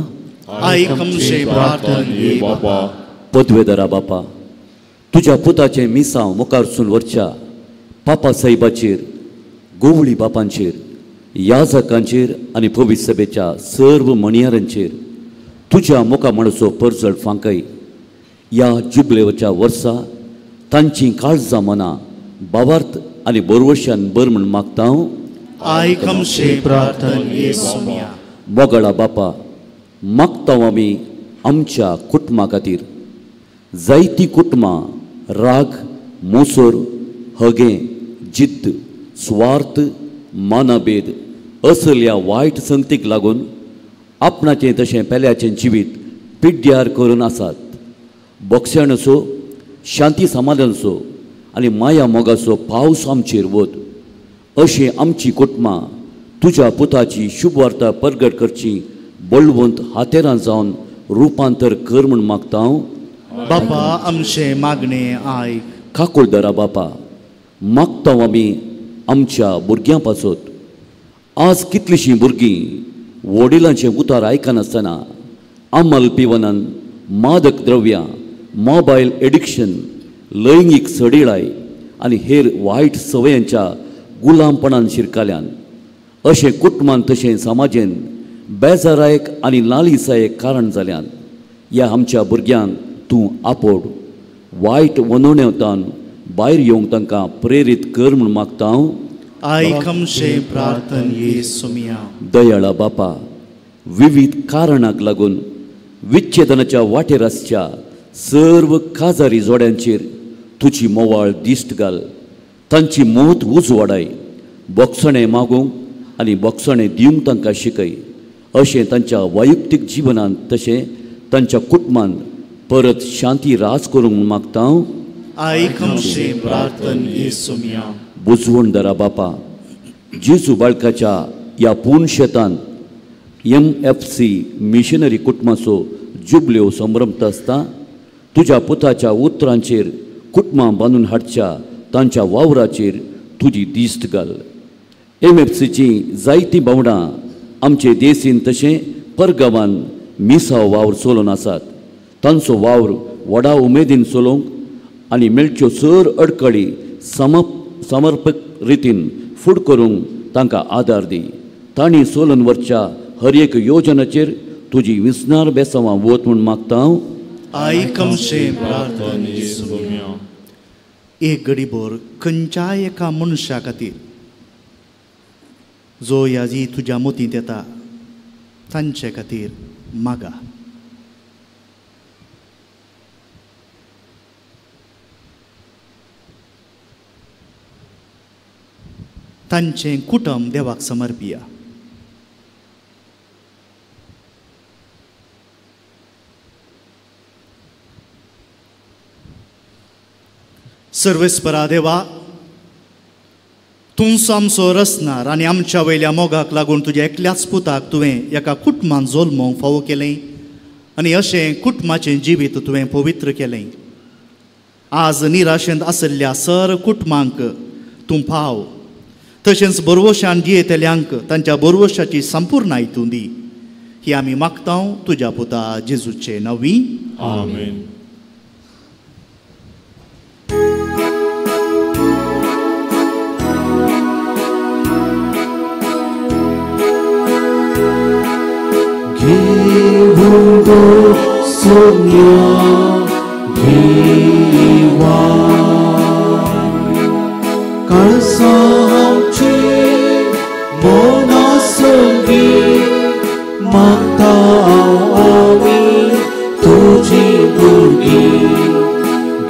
आयक आमचें प्रार्थन ये बापा. पदवेदारा बापा, तुज्या पुताचें मिसांव मुखारसून व्हरच्या पापा साहेबाचेर, गोवळी बापांचेर, याजकांचेर आनी पवित्र सभेच्या सर्व मणयारांचेर तुज्या मुखा म्हणचो परजळ फांकय. ह्या जुबलेवच्या वर्सा तांचीं काळजां मनां बावार्थ आनी बोरवशान बर म्हूण मागता हांव. आयक आमचें प्रार्थन ये सोम्या. मोगळा बापा, मागता आमी आमच्या कुटुंबा खातीर. जायतीं कुटुंबां राग, मोसोर, हगें, जिद्द, स्वार्थ, मानाभेद असल्या वायट संगतीक लागून आपणाचें तशें पेल्याचें जिवीत पिड्ड्यार करून आसात. बोगसणचो, शांती समाधानचो आनी माया मोगाचो पावस आमचेर वत अशें आमची कुटुंबां तुज्या पुताची शुभवार्ता परगट करची बळवंत हातेरां जावन रुपांतर कर म्हूण मागता हांव. बापा आमचें मागणें आयक. काकुळदरा बापा, मागता आमी आमच्या भुरग्यां पासत. आज कितलींशीं भुरगीं वडिलांचें उतार आयकनासतना अमल पिवनान, मादक द्रव्यां, मोबायल एडिक्शन, लैंगीक सडिळाय आनी हेर वायट सवयांच्या गुलामपणान शिरकाल्यान. अशें कुटुंबान तशें समाजेन बेजारायक आनी लालिसायेक कारण जाल्यान. ह्या आमच्या भुरग्यांक तूं आपोड, वायट वनवण्यावतान भायर येवंक तांकां प्रेरीत कर म्हूण मागता हांव. आयक आमचें प्रार्थन ये सोम्या. दयाळा बापा, विविध कारणाक लागून विच्छेदनाच्या वाटेर आसच्या सर्व काजारी जोड्यांचेर तुजी मोवाळ दिश्ट घाल, तांची मोत उजवाडाय, बोगसणें मागूंक आनी बोगसणें दिवंक तांकां शिकय. अशें तांच्या वैयक्तीक जिवनांत तशें तांच्या कुटुंबांत परत शांती राज करूंक म्हूण मागता हांव. आयक आमचें प्रार्थन ये सोम्या. बुजवणदारा बापा, जेजू बाळकाच्या ह्या पूर्ण शेतान MFC missionary कुटुंबाचो जुबल्यो संभ्रमता आसता तुज्या पुताच्या उतरांचेर कुटुंबां बांदून हाडच्या तांच्या वावराचेर तुजी दिश्ट घाल. MFCचीं जायतीं भावंडां आमचे देसीन तशें परगांवान मिसाव वावर चलोवन आसात. तांचो वावर व्हडा उमेदीन चलोवंक आनी मेळच्यो चड अडकळी समर्पक रितीन फुड करूंक तांकां आदार दी. तांणी चलोवन व्हरच्या हर एक योजनाचेर तुजी विसनार बेसांवां वत म्हूण मागता हांव. आयक आमचें प्रार्थन ये सोम्या. एक घडीभर खंयच्याय एका मनशा खातीर जो याजी तुज्या मतींत येता तांचे खातीर मागा. तांचें कुटुंब देवाक समर्पिया. सर्वेस्परा देवा, तूं आमचो रचणार आनी आमच्या वयल्या मोगाक लागून तुज्या एकल्याच पुताक तुवें एका कुटुंबान जल्मोवंक फावो केलें आनी अशें कुटुंबाचें जिवीत तुवें पवित्र केलें. आज निराशेंत आशिल्ल्या सर कुटुंबांक तूं पाव, तशेंच बरवशान जियेतल्यांक तांच्या बरवशाची संपूर्णाय तूं दी. ही आमी मागता तुज्या पुता जेजूचे नांवी. आमेन. Sonia घेवा काळसांची मनासंगी मागता आमी तुजी भुरगीं.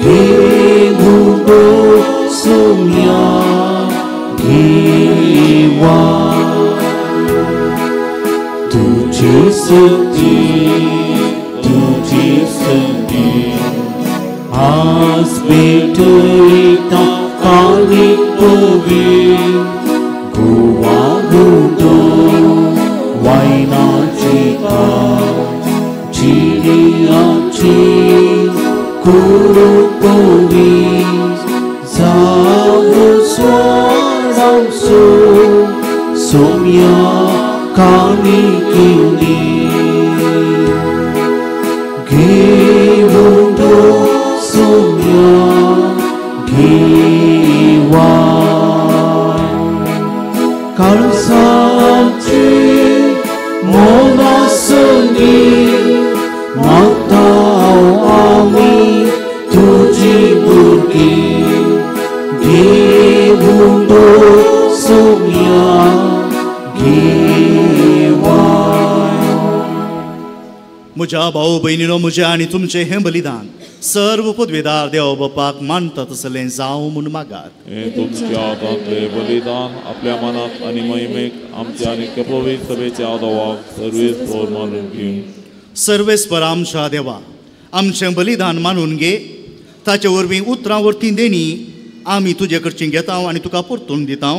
घेवूं सोनिया घेवा तुजी स्तुती तुजी स्तुती आज भेटयता काली पोवी गोवा गुंडो वायनाची जिरियाची कुरुपोवी जावं स्वारांसो सोम्या काणिकेनी घेवंदो सोम्या घेवा काळजाचे मोलासनी मागता आमी तुजी भुरगीं घेवंदो सोम्या घेवा. म्हज्या भाऊ भयणीनो, म्हजें आनी तुमचें हें बलिदान सर्व पदवेदार देव बापाक मानता तसलें जावं म्हूण मागात. हें तुमच्या हातांतलें बलिदान आपल्या मनाक आनी महिमेक आमच्या आनी पवित्र सभेच्या देवाक सर्वेस्पर मानून घेवं. सर्वेस्पर आमच्या देवा, आमचें बलिदान मानून घे. ताचे वरवीं उतरां वरतीं देणी आमी तुजे कडची घेता आनी तुका परतून दिता.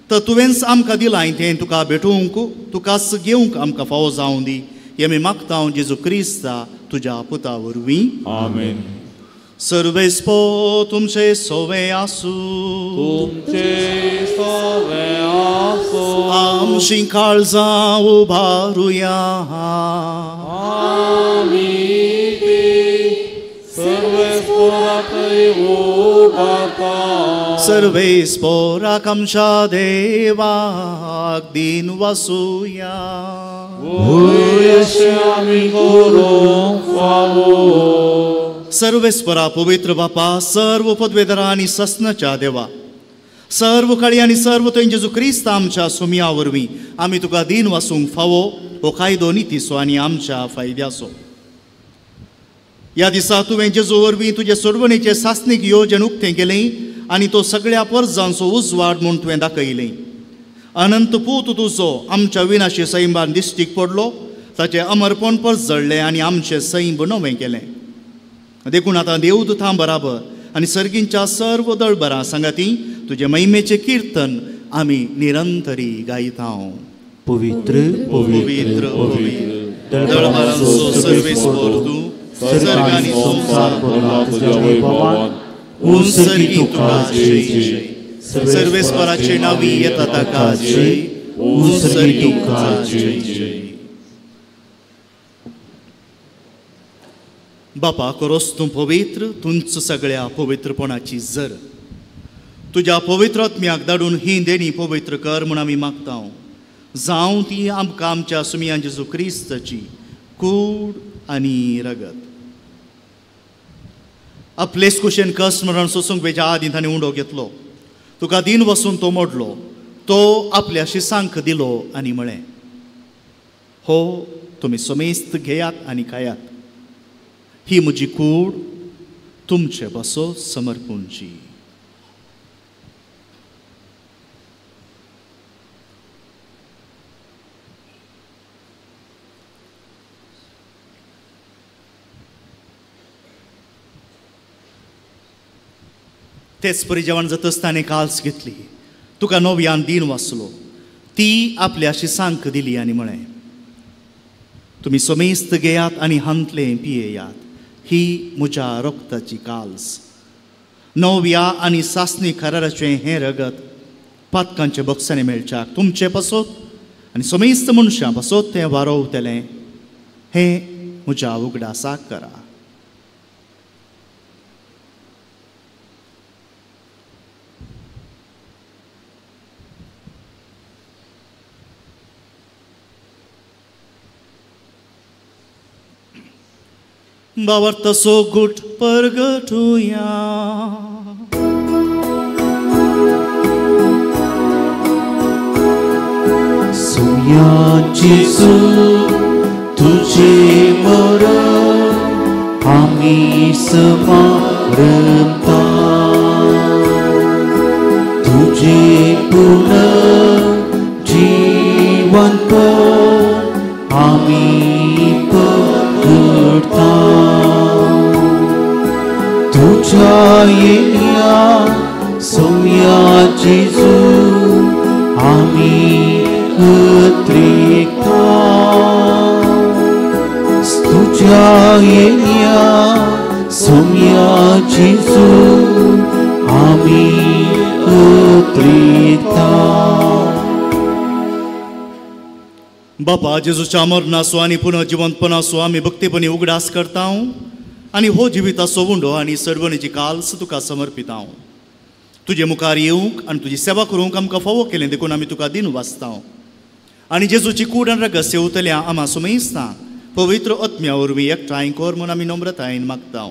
तर तुवेंच आमकां दिलां तें तुका भेटोवंक, तुकाच घेवंक आमकां फावो जावं दी. हें आमी मागता जेजू क्रिस्ता तुज्या पुता वरवीं. आमेन. सर्वेस्पर तुमचे सोवे आसूं. तुमचे सोवे आसूं. आमची काळजां उबारुया. आमी ती सर्वेस्पराकय उबारता. सर्वेस्पराक आमच्या देवाक दीन वासुया. सर्वेस्परा पवित्र बापा, सर्व पदवेदरा आनी ससनाच्या देवा, सर्व काळी आनी सर्व थंय जेजू क्रिस्त आमच्या सुमया वरवीं आमी तुका दीन वासूंक फावो हो कायदो नितीचो आनी आमच्या फायद्याचो. ह्या दिसा तुवें जेजू वरवीं तुजे सोडवणेचें सासणीक योजन उक्तें केलें आनी तो सगळ्या परजांचो उजवाड म्हूण तुवें दाखयलें. अनंत पूत तुजो आमच्या विनाशी सैमान दिश्टीक पडलो, ताचें अमरपण परजळ्ळें आनी आमचें सैम नवें केलें. देखून आतां देवदूतां बराबर आनी सर्गींच्या सर्व दळबरां सांगाती तुजे महिमेचें किर्तन आमी निरंतरी गायता. पवित्र पवित्र पवित्र दळबरांचो सर्वेस्पर तूं, सर्ग आनी संवसार भरला तुज्या वैभवान. उंच सर्गी तुका जय जय. सर्वेस्पराचे नावी येता ताका जय. उंच सर्गी तुका जय जय. बापा, करोस तूं पवित्र, तुंच सगळ्या पवित्रपणाची जर. तुज्या पवित्र आत्म्याक धाडून ही देणी पवित्र कर म्हूण आमी मागता. जावं ती आमकां आमच्या सुमयान जेजू क्रिस्ताची कूड आनी रगत. आपलेच कुशेन कस मरण सोसूंक वेच्या आदीं ताणें उंडो घेतलो, तुका दीन वसून तो मोडलो, तो आपल्या शिसांक दिलो आनी म्हळें, हो तुमी समेस्त घेयात आनी खायात, ही म्हजी कूड तुमचे बसो समर्पूंची. तेच परी जेवण जातच ताणें काल्स घेतली, तुका नव्यान दीन वाचलो, ती आपल्या शिसांक दिली आनी म्हळें, तुमी समेस्त घेयात आनी हांतलें पियेयात, ही म्हज्या रक्ताची काल्स. नव्या आनी सासणी कराराचें हें रगत पातकांचे बक्षांनी मेळच्याक तुमचे पासत आनी समेस्त मनशां पासत तें वारोवतलें. हें म्हज्या उगडासाक करा. बावर्तसो गुट परगटुया. सुया जेजू तुझे मरण आमी समारंभता, तुझे पुनर्जीवन आमी पकडता. तुझ्या येण्या सोम्या जेजू आमी अत्रेकता, तुझ्या येण्या सोम्या जेजू आमी उतरिता. बापा जेजूच्या मरणाचो आनी पुनर्जिवंतपणाचो आमी भक्तीपणी उगडास करता आनी हो जिविताचो उंडो आनी सर्वणीची काल्स तुका समर्पिता. तुजे मुखार येवंक आनी तुजी सेवा करूंक आमकां फावो केलें देखून आमी तुका दिन वाचता आनी जेजूची कूड आनी रगत सेवतल्या आमा सुमेस्ता पवित्र आत्म्या वरवीं एकठांय कर म्हूण आमी नम्रतायेन मागता.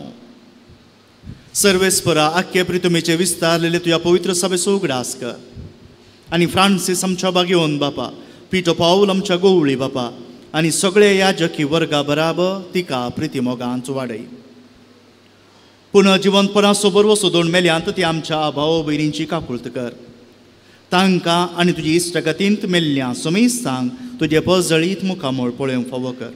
सर्वेस्परा आख्खे प्रितमेचे विस्तारलेले तुज्या पवित्र सभेचो उगडास कर आनी फ्रांसीस आमच्या बागेवन बापा, पिटो पावल आमच्या गोवळी बापा आनी सगळे याजकी वर्गा बराबर तिका प्रिती मोगान वाडय. पुनः जिवंतपणाचो बरवसो दोन मेल्यांत ती आमच्या भाव भयणींची काकुळत कर. तांकां आनी तुजी इश्टगतींत मेल्ल्या सोमेस्तांक तुजे पजळीत मुखामोळ पळोवंक फावो कर.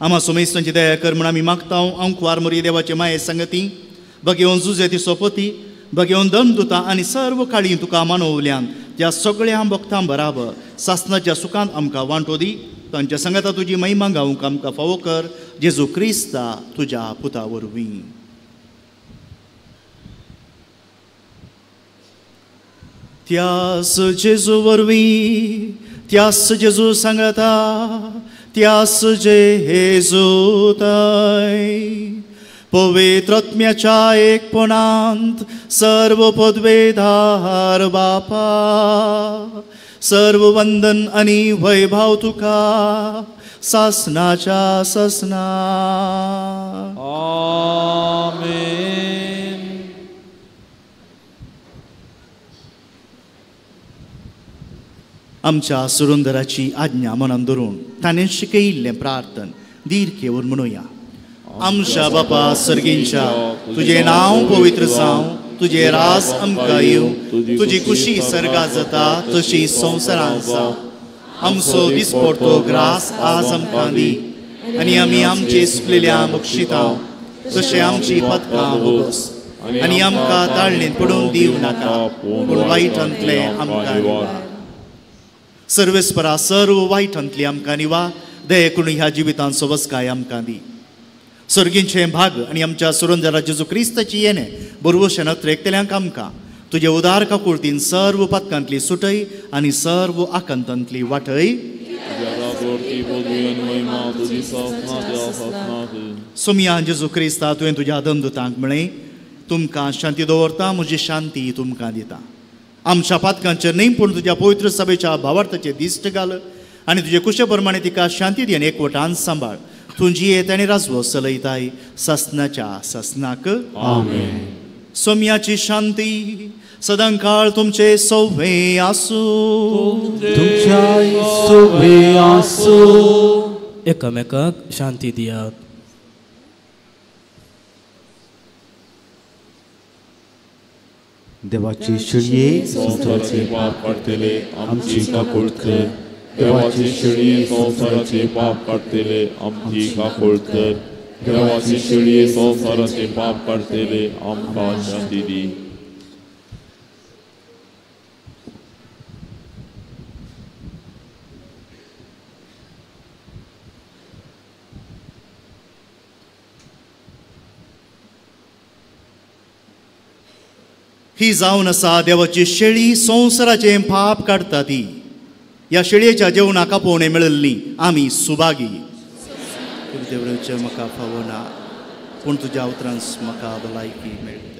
आमा सोमेस्तांची दया कर म्हूण आमी मागता. अंकवार मोरी देवाचे माये संगती भगेवन जुजे ती सोपती भगेवन दमदुता आनी सर्व काळी तुका मानवल्यान त्या सगळ्या भक्तां बराबर सासनाच्या सुखांत आमकां वांटो दी. तांच्या संगता तुजी महिमा गावंक आमकां फावो कर जेजू क्रिस्ता तुज्या पुता वरवीं. त्यास जेजू वरवीं, त्यास जेजू सांगता, त्यास जेजू ताय पवित्र आत्म्याच्या एकपणांत सर्व पदवेधार बापा, सर्व वंदन आनी वैभव तुका सासनाच्या सासना. आमेन. आमच्या सुरुंदराची आज्ञा मनान धरून ताणें शिकयिल्लें प्रार्थन धीर घेवन म्हणुया. आमच्या बापा सर्गींच्या, तुजें नांव पवित्र जावं, तुजें राज आमकां येवं, तुजी खुशी सर्गा जाता तशी संवसारांत जावं. आमचो दिसपडतो ग्रास आज आमकां दी आनी आमी आमचे सुकलेल्या बक्षिता तशें आमची पदकां भोगस आनी आमकां ताळणेंत पडून दिवं नाका पूण वायटांतलें आमकां निवा. सर्वेस्परा सर्व वायटांतली आमकां निवा, दये करून ह्या जिवितांत सवस्काय आमकां दी. सर्गींचें भाग आनी आमच्या सुरंजरा जेजू क्रिस्ताची येणें बरवशें नत्रेकतल्यांक आमकां तुजे उदार काकुळतीन सर्व पातकांतली सुटय आनी सर्व आकांतांतली वाटय. सोमया जेजू क्रिस्ता तुवें तुज्या दमदुतांक म्हळें, तुमकां शांती दवरता, म्हजी शांती तुमकां दिता. आमच्या पातकांचेर न्हय पूण तुज्या पवित्र सभेच्या भावार्थाचेर दिश्ट घाल आनी तुजे कुशे प्रमाणे तिका शांती दी आनी एकवटान सांबाळ. तूं जियेत आनी राजवो चलयताय सासनाच्या सासनाक. आमेन. सोम्याची शांती सदांकाळ तुमचे सोवे आसूं. तुमच्या सोवे आसूं. एकामेकाक शांती दियात. देवाची शिळये संवसाराचे पाप काडटले आमची काकूळ कर. देवाची शिळये संवसाराचे पाप काडटले आमची काकूळ कर. देवाची शिळये संवसाराचे पाप काडटले आमकां शांती दी. ही जावन आसा देवाची शेळी संवसाराचें पाप काडटा ती. ह्या शेळयेच्या जेवणाक आपोवणें मेळिल्ली आमी सुभागी. देवळाचें म्हाका फावना पूण तुज्या उतरान म्हाका भलायकी मेळटली.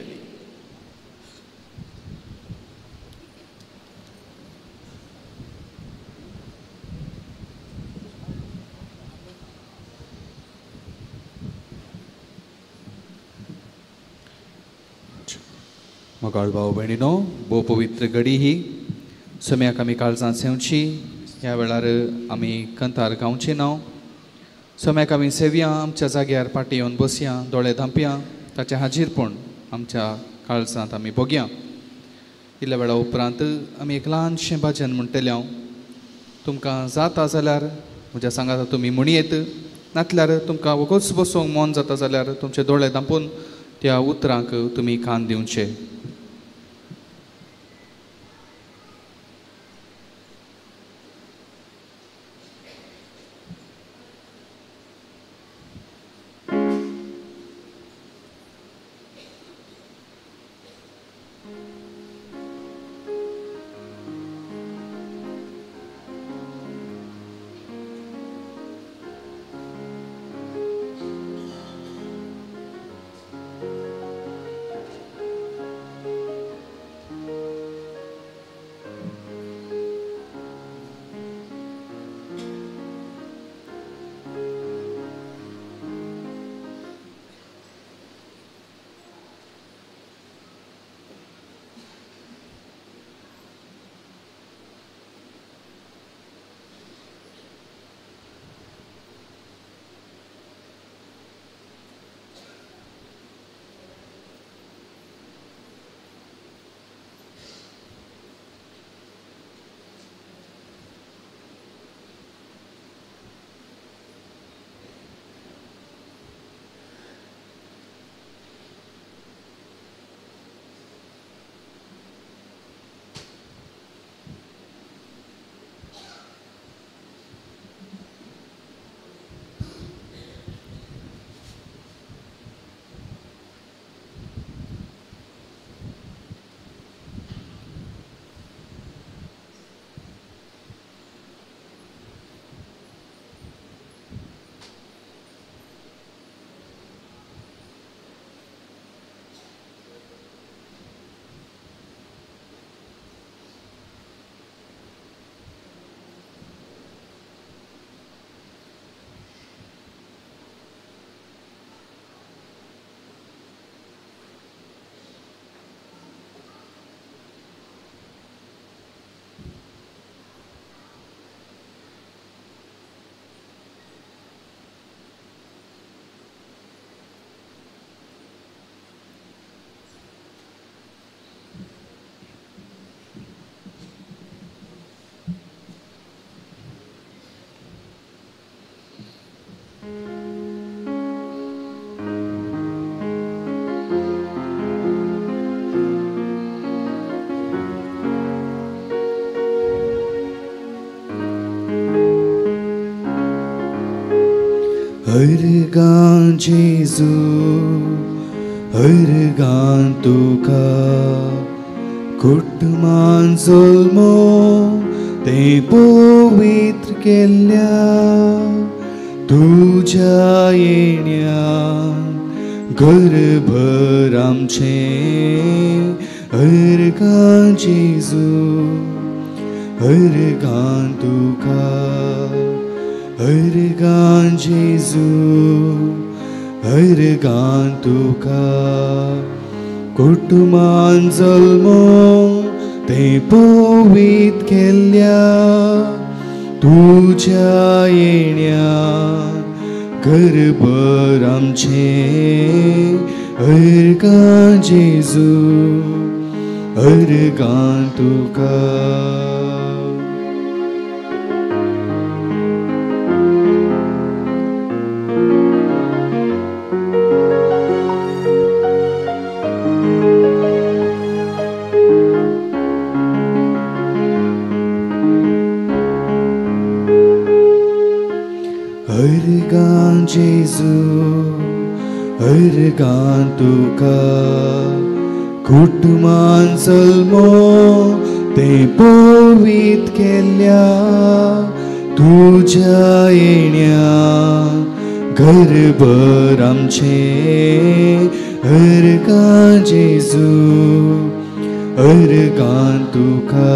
मोगाळ भाव भयणीनो, भोव पवित्र घडी ही सम्याक आमी काळजांत सेवची. ह्या वेळार आमी कंतार गावचें नांव सम्याक आमी सेवया, आमच्या जाग्यार पाटी येवन बसया, दोळे धांपया, ताचें हाजीरपण आमच्या काळजांत आमी भोगया. इल्ल्या वेळा उपरांत आमी एक ल्हानशें भजन म्हणटले. हांव तुमकां जाता जाल्यार म्हज्या सांगाता तुमी म्हणयेत, नातल्यार तुमकां वगोच बसूंक मन जाता जाल्यार तुमचे दोळे धांपून त्या उतरांक तुमी कान दिवचे. अर्गां जेजू अर्गां तुका कुटुंबान जल्मो तें पवित्र केल्ल्या तुज्या येण्यान घरभर आमचें अर्गां जेजू अर्गां तुका अर्गां जेजू अर्गां तुका कुटुंबान जल्मो तें पवित्र केल्ल्या तुज्या येण्यान घरभर आमचें अर्गां जेजू अर्गां तुका. अर्गां जेजू अर्गां तुका कुटुंबान जल्मो तें पवित्र केल्ल्या तुज्या येण्यान घरभर आमचें अर्गां जेजू अर्गां तुका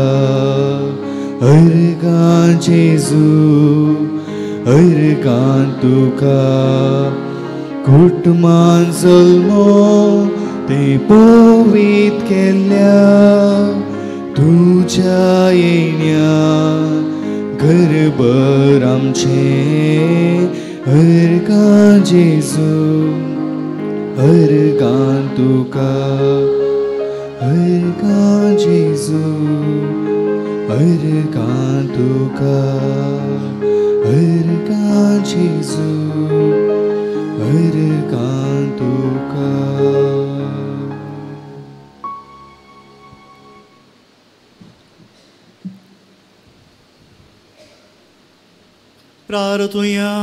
अर्गां जेजू अर्गां तुका कुटुंबान जल्मो तें पवित्र केल्ल्या तुज्या येण्यान घरभर आमचें अर्गां जेजू अर्गां तुका अर्गां जेजू अर्गां तुका अर्गां जेजू अर्गां तुका. प्रार्थुया.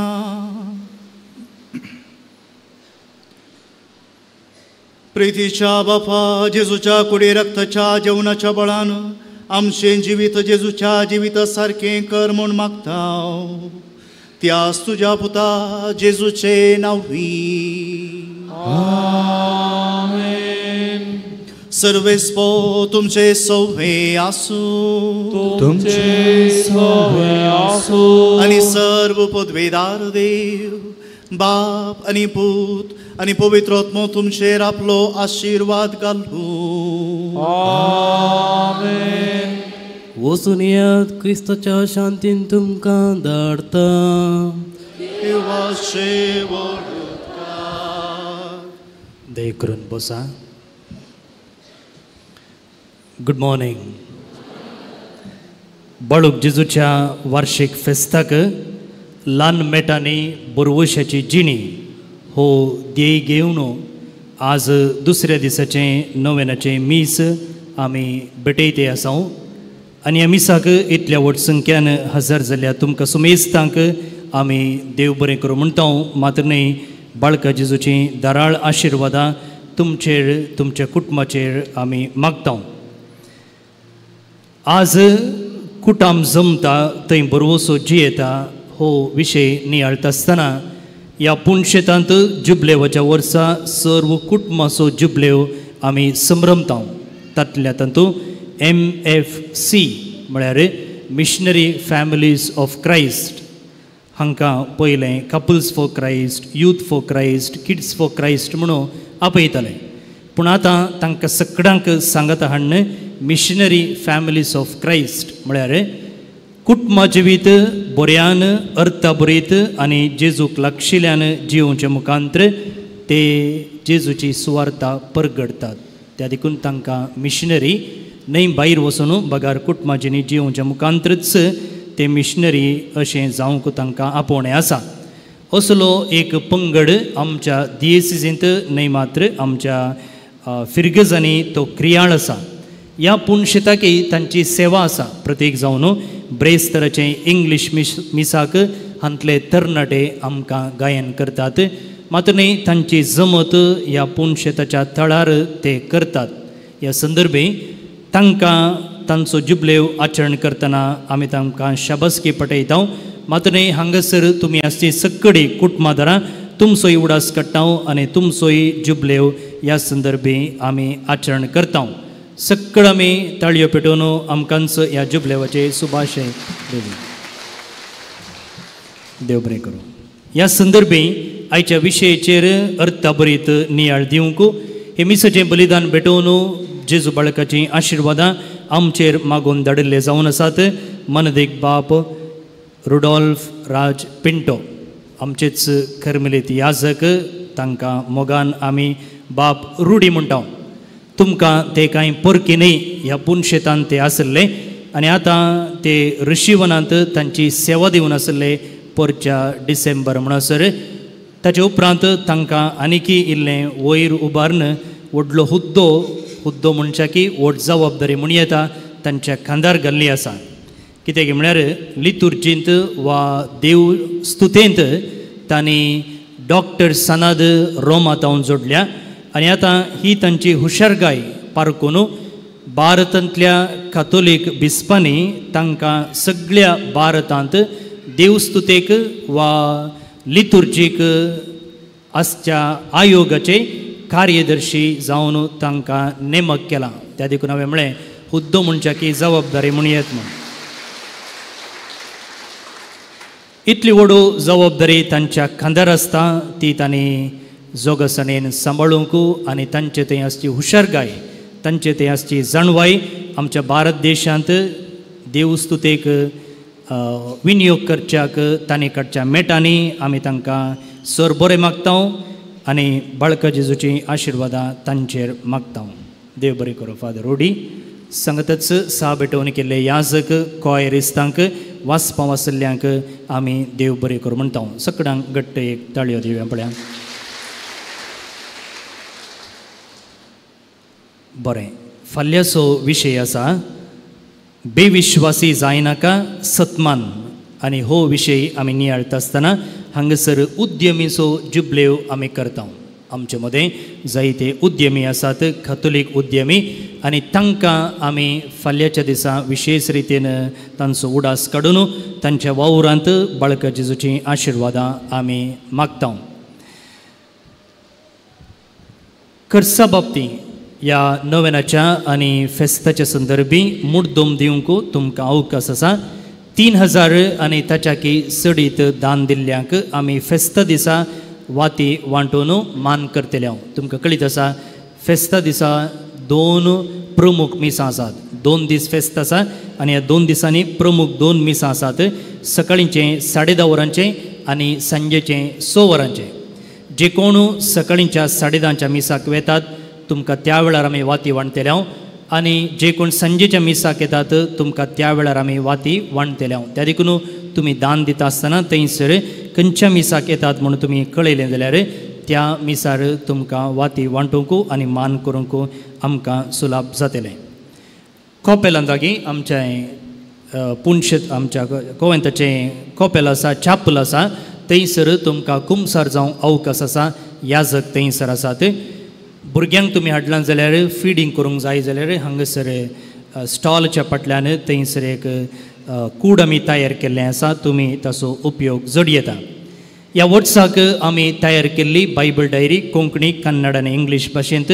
प्रितीच्या बापा जेजूच्या कुडी रक्ताच्या जेवणाच्या बळान आमचें जिवीत जेजूच्या जिविता सारकें कर म्हूण मागता त्यास तुज्या पुता जेजूचे नांवी. आमेन. सर्वेस्पो तुमचे सवे आसूं तुमचे सवे आसूं आनी सर्व पदवेदार देव बाप आनी पूत आनी पवित्र आत्मो तुमचेर आपलो आशिर्वाद घालूं. आमेन. वचून येयात क्रिस्ताच्या शांतीन तुमकां धाडटा. देवाचे वरदान. दया करून बसा. Good morning. बाळूक जेजूच्या वार्षिक फेस्ताक ल्हान मेटांनी बोरवशाची जिणी हो ध्येय घेवन आज दुसऱ्या दिसाचें नवेनाचें मीस आमी भेटयते आसा आनी ह्या मिसाक इतल्या व्हड संख्यान हजर जाल्या तुमकां सुमेस्तांक आमी देव बरें करूं म्हणटा. मात्र न्हय बाळका जेजूचीं धाराळ आशिर्वादां तुमचेर तुमच्या कुटुंबाचेर आमी मागता. आज कुटाम जमता थंय बरवसो जियेता हो विशय नियाळटा आसतना ह्या पुणशेतांत जुबलेवाच्या वर्सा सर्व कुटुंबाचो जुबलेव आमी संभ्रमता. तातल्या तातूंत MFC म्हळ्यार मिशनरी फॅमिलीज ऑफ क्रायस्ट हांकां पयलें couples for Christ, youth for Christ, kids for Christ म्हणून आपयताले. पूण आतां तांकां सगळ्यांक सांगता हाडून मिशनरी फॅमिलीज ऑफ क्रायस्ट म्हळ्यार कुटुंबा जिवीत बऱ्यान अर्था बरीत आनी जेजूक लागशिल्ल्यान जियोवचे मुखांत्र ते जेजूची सुवार्ता परगडतात. त्या देखून तांकां मिशनरी न्हय भायर वचून बगार कुटुंबाचें जियोवच्या मुखांत्रच ते मिशनरी अशें जावंक तांकां आपोवणें आसा. असलो एक पंगड आमच्या दियेसिजींत न्हय मात्र आमच्या फिरगजांनी तो क्रियाळ आसा. ह्या पुणशेताकी तांची सेवा आसा. प्रतीक जावन ब्रेस्तराचें इंग्लीश मिसाक हांतले तरणाटे आमकां गायन करतात, मात्र न्हय तांची जमत ह्या पुणशेताच्या थळार ते करतात. ह्या संदर्भे तांकां तांचो जुबलेव आचरण करतना आमी तांकां शाबासकी पटयता. मात्र न्हय हांगासर तुमी आसची सक्कडी कुटुंबादारां तुमचोय उडास काडटा आनी तुमचोय जुबलेव ह्या संदर्भे आमी आचरण करता. सक्कड आमी ताळयो पेटोवन आमकांच ह्या जुबलेवाचे सुभाशय दिली. देव बरें करूं. ह्या संदर्भे आयच्या विशयाचेर अर्थाभरीत नियाळ दिवंक हे मिसाचें बलिदान भेटोवन जेजू बाळकाचीं आशिर्वादां आमचेर मागून धाडिल्ले जावन आसात. मनदेक बाप रुडॉल्फ राज पिंटो आमचेच करमलीत याजक, तांकां मोगान आमी बाप रुडी म्हणटा. तुमकां ते कांय परकी न्हय, ह्या पुनशेतान ते आसले आनी आतां ते ऋषीवनांत तांची सेवा दिवन आसले परच्या डिसेंबर म्हणसर. ताचे उपरांत तांकां आनीकी इल्लें वयर उबारून व्हडलो हुद्दो, हुद्दो म्हणच्या की व्हड जबाबदारी म्हण येता तांच्या खांदार घाल्ली आसा. कित्याक म्हळ्यार लितुर्जींत वा देव स्तुतेंत तांणी डॉक्टर सनाद रोमातावन जोडल्या आनी आतां ही तांची हुशारकाय पारकून भारतांतल्या कातोलीक बिस्पांनी तांकां सगळ्या भारतांत देवस्तुतेक वा लितुर्जीक आसच्या आयोगाचे कार्यदर्शी जावन तांकां नेमक केलां. त्या देखून हांवें म्हळें हुद्दो म्हणच्या की जबाबदारी म्हण येत म्हूण. इतली व्हड जबाबदारी तांच्या खांदार आसता ती तांणी जोगसणेन सांबाळूंक आनी तांचे थंय आसची हुशारकाय, तांचे थंय आसची जाणवाय आमच्या भारत देशांत देवस्तुतेक विनियोग करच्याक तांणी काडच्या मेटांनी आमी तांकां सर बरें मागता आनी बाळका जेजूचीं आशिर्वादां तांचेर मागता. देव बरें करूं. फादर रोडी सांगतच सा भेटवणी केल्ले याजक कॉयरिस्तांक वाचपा वाचल्ल्यांक आमी देव बरें करूं म्हणटा. सगळ्यांक घट्ट एक ताळयो दिवया पळया. बरें, फाल्याचो विशय आसा बेविश्वासी जायनाका सतमान आनी हो विशय आमी नियाळटा आसतना हांगासर उद्यमीचो जुबलेव आमी करता. आमचे मदें जायते उद्यमी आसात, कातोलीक उद्यमी, आनी तांकां आमी फाल्याच्या दिसा विशेश रितीन तांचो उडास काडून तांच्या वावरांत बाळका जेजूचीं आशिर्वादां आमी मागता. खर्चा बाबतींत ह्या नवेनाच्या आनी फेस्ताच्या संदर्भी मुड्डोम दिवंक तुमकां अवकाश आसा. 3000 आनी ताच्याकी चडीत दान दिल्ल्यांक आमी फेस्ता दिसा वाती वांटून मान करतले. हांव तुमकां कळीत आसा फेस्ता दिसा 2 प्रमुख मिसां आसात. 2 दीस फेस्त आसा आनी ह्या 2 दिसांनी प्रमुख 2 मिसां आसात. सकाळींचें 10:30 वरांचें आनी सांजेचें 6 वरांचें. जे कोण सकाळींच्या 10:30च्या मिसाक वेतात तुमकां त्या वेळार आमी वाती वांटतले हांव, आनी जे कोण सांजेच्या मिसाक येतात तुमकां त्या वेळार आमी वाती वांटतले हांव. त्या देखून तुमी दान दिता आसतना थंयसर खंयच्या मिसाक येतात म्हणून तुमी कळयलें जाल्यार त्या मिसार तुमकां वाती वांटूंक आनी मान करूंक आमकां सुलाभ जातलें. कॉपेलान लागीं आमच्या पुनशेत आमच्या गोवेंताचें कॉपेल आसा, चापल आसा, थंयसर तुमकां कुमसार जावंक अवकाश आसा. याजक थंयसर आसात. भुरग्यांक तुमी हाडलां जाल्यार फिडींग करूंक जाय जाल्यार हांगासर स्टॉलच्या फाटल्यान थंयसर एक कूड आमी तयार केल्लें आसा, तुमी ताचो उपयोग जड येता. ह्या वर्साक आमी तयार केल्ली बायबल डायरी कोंकणी, कन्नड आनी इंग्लीश भाशेंत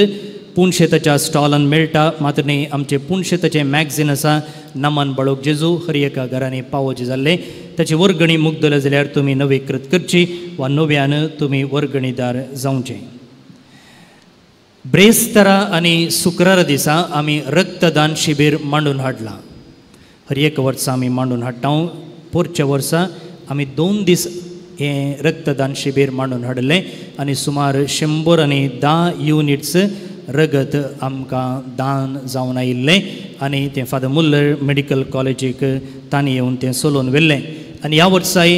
पुणशेताच्या स्टॉलान मेळटा. मात्र न्ही आमचें पुणशेताचें मॅगझीन आसा नमन बाळोक जेजू हर एका घरांनी पावोवचें जाल्लें. ताची वर्गणी मुगदले जाल्यार तुमी नवीकृत करची वा नव्यान तुमी वर्गणीदार जावचें. ब्रेस्तारा आनी शुक्रारा दिसा आमी रक्तदान शिबीर मांडून हाडलां. हर एक वर्सा आमी मांडून हाडटा. पोरच्या वर्सा आमी 2 दीस हें रक्तदान शिबीर मांडून हाडलें आनी सुमार 110 युनिट्स रगत आमकां दान जावन आयिल्लें आनी तें फादर मुल्लर मेडिकल कॉलेजीक तांणी येवन तें सोलोवन व्हेल्लें. आनी ह्या वर्साय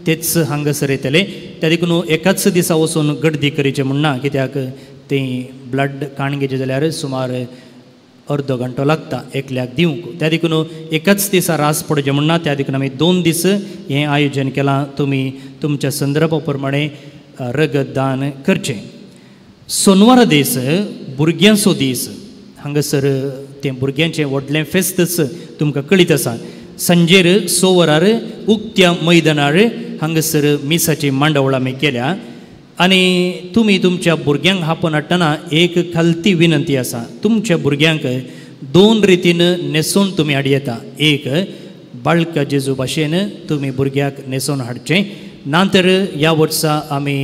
तेच हांगासर येतले. त्या देखून एकाच दिसा वचून गर्दी करची म्हूण ना, कित्याक ती ब्लड काण घेवचें जाल्यार सुमार अर्दो घंटो लागता एकल्याक दिवंक. त्या देखून एकाच दिसा रास पडचें म्हूण ना, त्या देखून आमी 2 दीस हें आयोजन केलां. तुमी तुमच्या संदर्भा प्रमाणे रगतदान करचें. सोनवारा दीस भुरग्यांचो दीस. हांगासर तें भुरग्यांचें व्हडलें फेस्तच तुमकां कळीत आसा. सांजेर 6 वरार उक्त्या मैदानार हांगासर मिसाची मांडावळ आमी केल्या. आनी तुमी तुमच्या भुरग्यांक आपोवन हाडटना एक खालती विनंती आसा, तुमच्या भुरग्यांक 2 रितीन न्हेसोवन तुमी हाडयेता. एक बाळका जेजू भाशेन तुमी भुरग्याक न्हेसोवन हाडचें, ना तर ह्या वर्सा आमी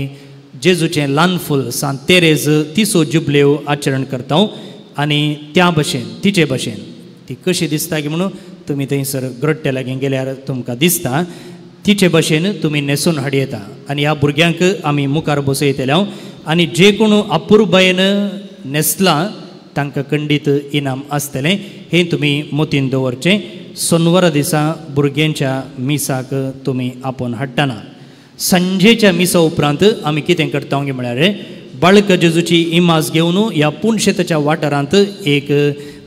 जेजूचें ल्हान फूल सांत तेरेज तिसो जुबलेव आचरण करता आनी त्या भशेन तिचे भशेन ती कशी दिसता की म्हणून तुमी थंयसर ग्रोट्ट्या लागीं गेल्यार तुमकां दिसता, तिचे भशेन तुमी न्हेसून हाडयेता. आनी ह्या भुरग्यांक आमी मुखार बसयतले हांव आनी जे कोण अपुरबायेन न्हेसला तांकां खंडीत इनाम आसतलें, हें तुमी मतीन दवरचें. सोनवारा दिसा भुरग्यांच्या मिसाक तुमी आपोवन हाडटना सांजेच्या मिसा उपरांत आमी कितें करता म्हळ्यार बाळक जेजूची इमाज घेवन ह्या पुणशेताच्या वाठारांत एक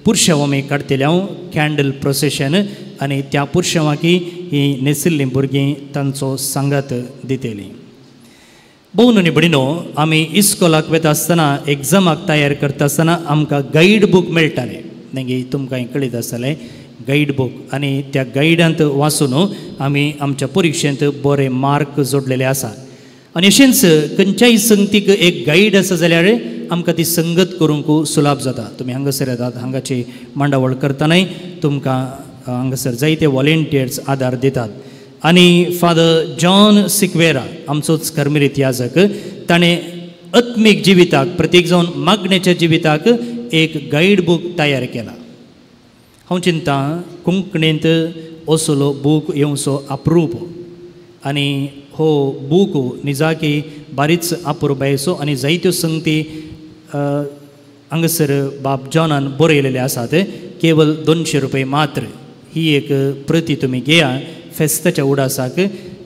पुरशेंव आमी काडटले हांव, कॅन्डल प्रोसेशन, आनी त्या पुरशेंवाकी ही न्हेसिल्लीं भुरगीं तांचो सांगात दितलीं. भोवनोनी भयणीनो, आमी इस्कोलाक वता आसतना एग्जामाक तयार करता आसतना आमकां गायड बूक मेळटालें. मागीर तुमकां कळीत आसतलें गायड बूक, आनी त्या गायडांत वाचून आमी आमच्या परिक्षेंत बरे मार्क जोडलेले आसा. आनी अशेंच खंयच्याय संगतीक एक गायड आसा जाल्यार आमकां ती संगत करूंक सुलाभ जाता. तुमी हांगासर येतात, हांगाची मांडावळ करतनाय तुमकां हांगासर जायते वॉलेंटियर्स आदार दितात. आनी फादर जॉन सिक्वेरा आमचोच कर्मरीत याजक, ताणें आत्मीक जिविताक प्रत्येक जावन मागण्याच्या जिविताक एक गायड बूक तयार केला. हांव चिंता कोंकणींत असलो बूक येवचो अप्रूप, आनी हो बूक निजाकी बारीच अपुरबायेचो आनी जायत्यो संगती हांगासर बाब जॉनान बरयलेले आसात. केवल 200 रुपये मात्र ही एक प्रती तुमी घेया. फेस्ताच्या उडासाक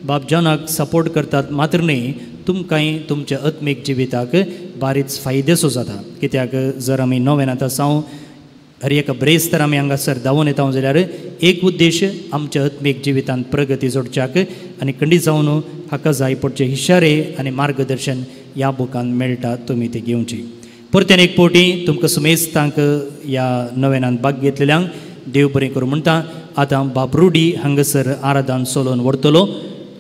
बाब जॉनाक सपोर्ट करतात मात्र न्ही, तुमकांय तुमच्या आत्मीक जिविताक बारीच फायदेसो जाता. कित्याक जर आमी नव्यान आतां हांव हर एका ब्रेस्तार आमी हांगासर धांवून येता जाल्यार एक उद्देश आमच्या आत्मीक जिवितांत प्रगती जोडच्याक आनी खंडीत जावन हाका जाय पडचे इशारे आनी मार्गदर्शन ह्या बुकान मेळटा, तुमी ती घेवची. परत्यान एक फावटी तुमकां सुमेस्तांक ह्या नव्यानान भाग घेतलेल्यांक देव बरें करूं म्हणटा. आतां बाब रुडी हांगासर आराधन सोलोवन व्हरतलो.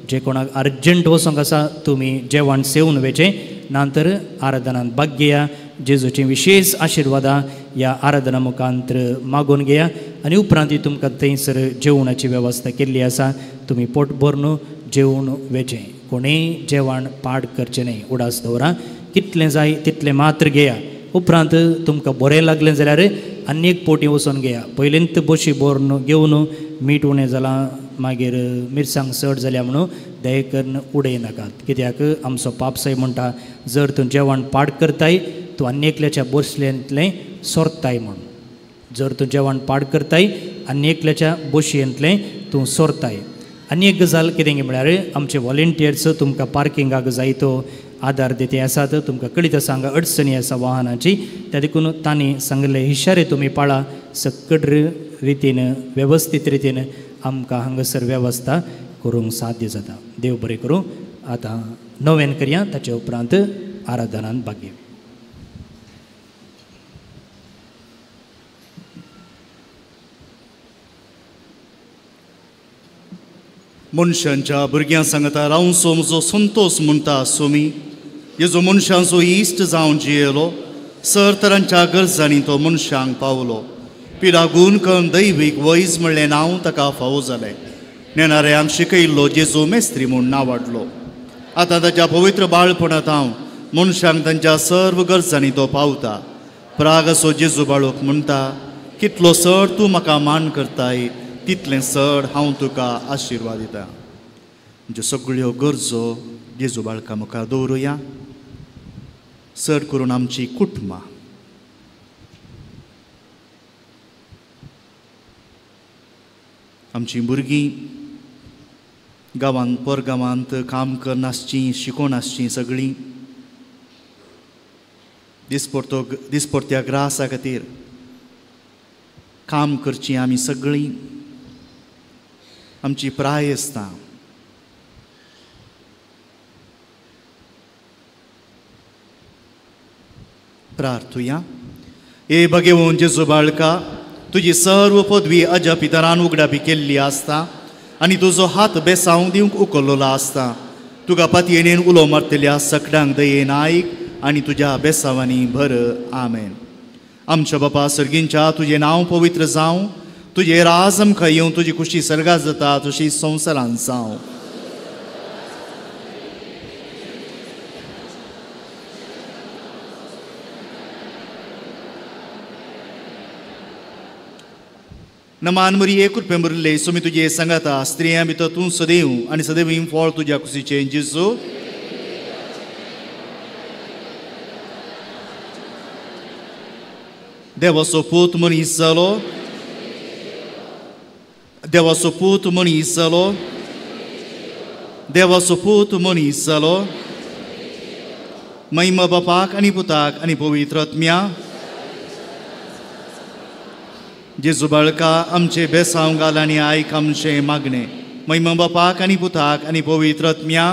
जे कोणाक अर्जंट वचोंक आसा तुमी जेवण सेवन वेचें, नंतर आराधनान भाग घेया. जेजूची विशेष आशिर्वादां ह्या आराधना मुखांत मागून घेया आनी उपरांत तुमकां थंयसर जेवणाची वेवस्था केल्ली आसा, तुमी पोट भरून जेवण वेचें. कोणूय जेवण पाड करचें न्हय, उडास दवरा, कितलें जाय तितलें मात्र घेया. उपरांत तुमकां बरें लागलें जाल्यार आनी एक पोटी वचोन घेया. पयलींत बशी भरून घेवन मीठ उणें जालां मागीर मिरसांग चड जाल्या म्हणून दया करून उडय नाकात. कित्याक आमचो पापसाय म्हणटा, जर तूं जेवण पाड करताय तूं आनी एकल्याच्या बसलेंतलें सोरताय म्हूण. जर तूं जेवण पाड करताय आनी एकल्याच्या बशयेंतलें तूं सोरताय. आनी एक गजाल कितें म्हळ्यार आमचे वॉलेंटियर्स तुमकां पार्किंगाक जाय तो आदार दिते आसात. तुमकां कळीत आसा हांगा अडचणी आसा वाहनाची, त्या देखून तांणी सांगिल्ले इशारे तुमी पाळा. सकट रितीन वेवस्थीत रितीन आमकां हांगासर वेवस्था करूंक साध्य जाता. देव बरें करूं. आतां नव्यान करया, ताचे उपरांत आराधनान भाग घेवया. मनशांच्या भुरग्यां सांगता रावंचो म्हजो संतोस म्हणटा सोमी, जेजो मनशांचो इश्ट जावन जियेलो, सर तरांच्या गरजांनी तो मनशांक पावलो. पिडागून करून दैवीक वैज म्हणलें नांव ताका फावो जालें. नेणाऱ्यांक शिकयल्लो जेजू मेस्त्री म्हूण नांव वाडलो. आतां ताच्या पवित्र बाळपणांत हांव मनशांक तांच्या सर्व गरजांनी तो पावता. प्राग असो जेजू बाळूक म्हणटा, कितलो सर तूं म्हाका मान करताय तितलें चड हांव तुका आशिर्वाद दिता. ज्यो सगळ्यो गरजो जेजू बाळका मुखार दवरुया, चड करून आमची कुटुंबां. आमचीं भुरगीं, गांवांत परगांवांत काम करनासचीं शिकोवन आसचीं सगळीं दिसपडतो दिसपडत्या ग्रासा खातीर काम करचीं आमी सगळीं आमची प्राय आसता. प्रार्थुया. ए भगेवन जेजू बाळका, तुजी सर्व पदवी अजा पितरान उगडापी केल्ली आसता आनी तुजो हात बेसावंक दिवंक उखल्लोलो आसता. तुका पातयेन उलो मारतल्या सकडांक दयेन आयक आनी तुज्या बेसावांनी भर. आमेन. आमच्या बापा सर्गींच्या, तुजें नांव पवित्र जावं, तुजें राज आमकां येवं, तुजी खुशी सर्गात जाता तशी संवसारांत जावं. नमान मरिये, कृपे मुरले, सुमी तुजे सांगाता, स्त्रियां भितर तूं सदैव आनी सदैव फळ तुज्या कुशीचें जेजू. देवाचो पूत मनीस जालो, देवाचो पूत मनीस जालो, देवाचो पूत मनीस जालो. महिमा बापाक आनी पुताक आनी पवित्र आत्म्या. जेजू बाळका, आमचे बेसांव घाल आनी आयक आमचें मागणें. महिमा बापाक आनी पुताक आनी पवित्र आत्म्या.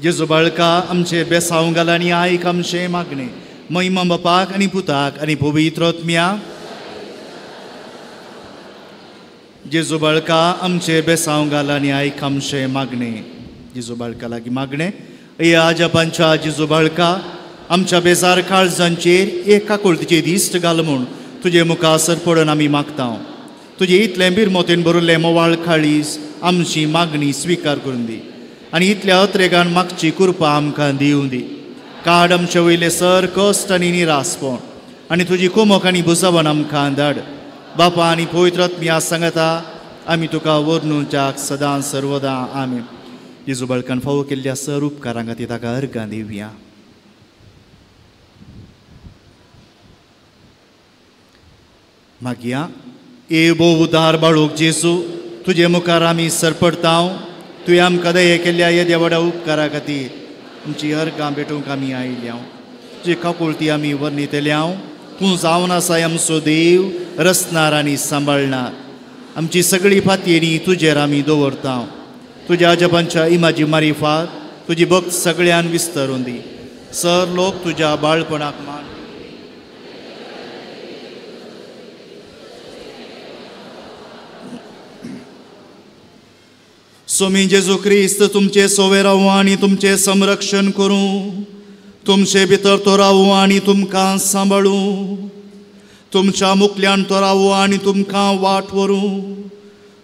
जेजू बाळका, आमचे बेसांव घाल आनी आयक आमचें मागणें. महिमा बापाक आनी पुताक आनी पवित्र आत्म्या. जेजू बाळका, आमचे बेसांव घाल आनी आयक आमचें मागणें. जेजू बाळका लागीं मागणें. ए आजपांच्या जेजू बाळका, आमच्या बेजार काळजांचेर एक काकुळतीचे दिश्ट घाल म्हूण तुजे मुखार सरपडून आमी मागता. तुजे इतलें बिरमोतेन भरिल्लें मोवाळ काळीज आमची मागणी स्विकार करून दी आनी इतल्या अत्रेगान मागची कृपा आमकां दिवं दी. काड आमचे वयले सर कश्ट आनी निरासपण आनी तुजी कुमक आनी भुजावन आमकां धाड. बापा आनी पवित्र आत्म्या सांगता आमी तुका वर्णुच्याक सदां सर्वदां. आमेन. जेजू बाळकान फावो केल्ल्या सर उपकारां खातीर ताका अर्गां दिवया. मागया. ए भोव उदार बाळूक जेजू, तुजे मुखार आमी सरपडतांव. तुवें आमकां दये केल्ल्या येद्या व्हडा उपकारा खातीर आमची अर्गां भेटूंक आमी आयल्या. तुजी काकुळती आमी वर्णितल्या. तूं जावन आसा आमचो देव, रचणार आनी सांबाळणार. आमची सगळी फातयेनी तुजेर आमी दवरता. तुज्या आजपांच्या इमाजी मारिफात तुजी भक्त सगळ्यान विस्तरून दी. सर लोक तुज्या बाळपणाक मान. स्वामी जेजू क्रिस्त तुमचे सोवे रावूं आनी तुमचें संरक्षण करूं. तुमचे भितर तो रावूं आनी तुमकां सांबाळूं. तुमच्या मुखल्यान तो रावूं आनी तुमकां वाट व्हरूं.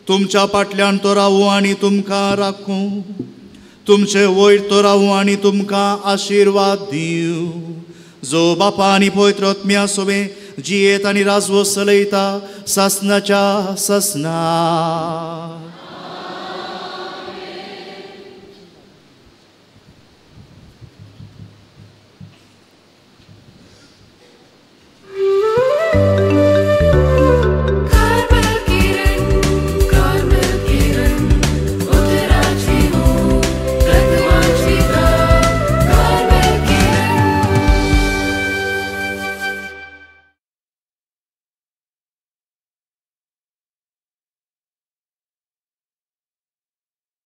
तुमच्या फाटल्यान तो रावूं आनी तुमकां राखूं. तुमचे वयर तो रावूं आनी तुमकां आशिर्वाद दिवं. जो बापा आनी पवित्र आत्म्या सोबे जियेत आनी राजवो चलयता सासनाच्या सासना.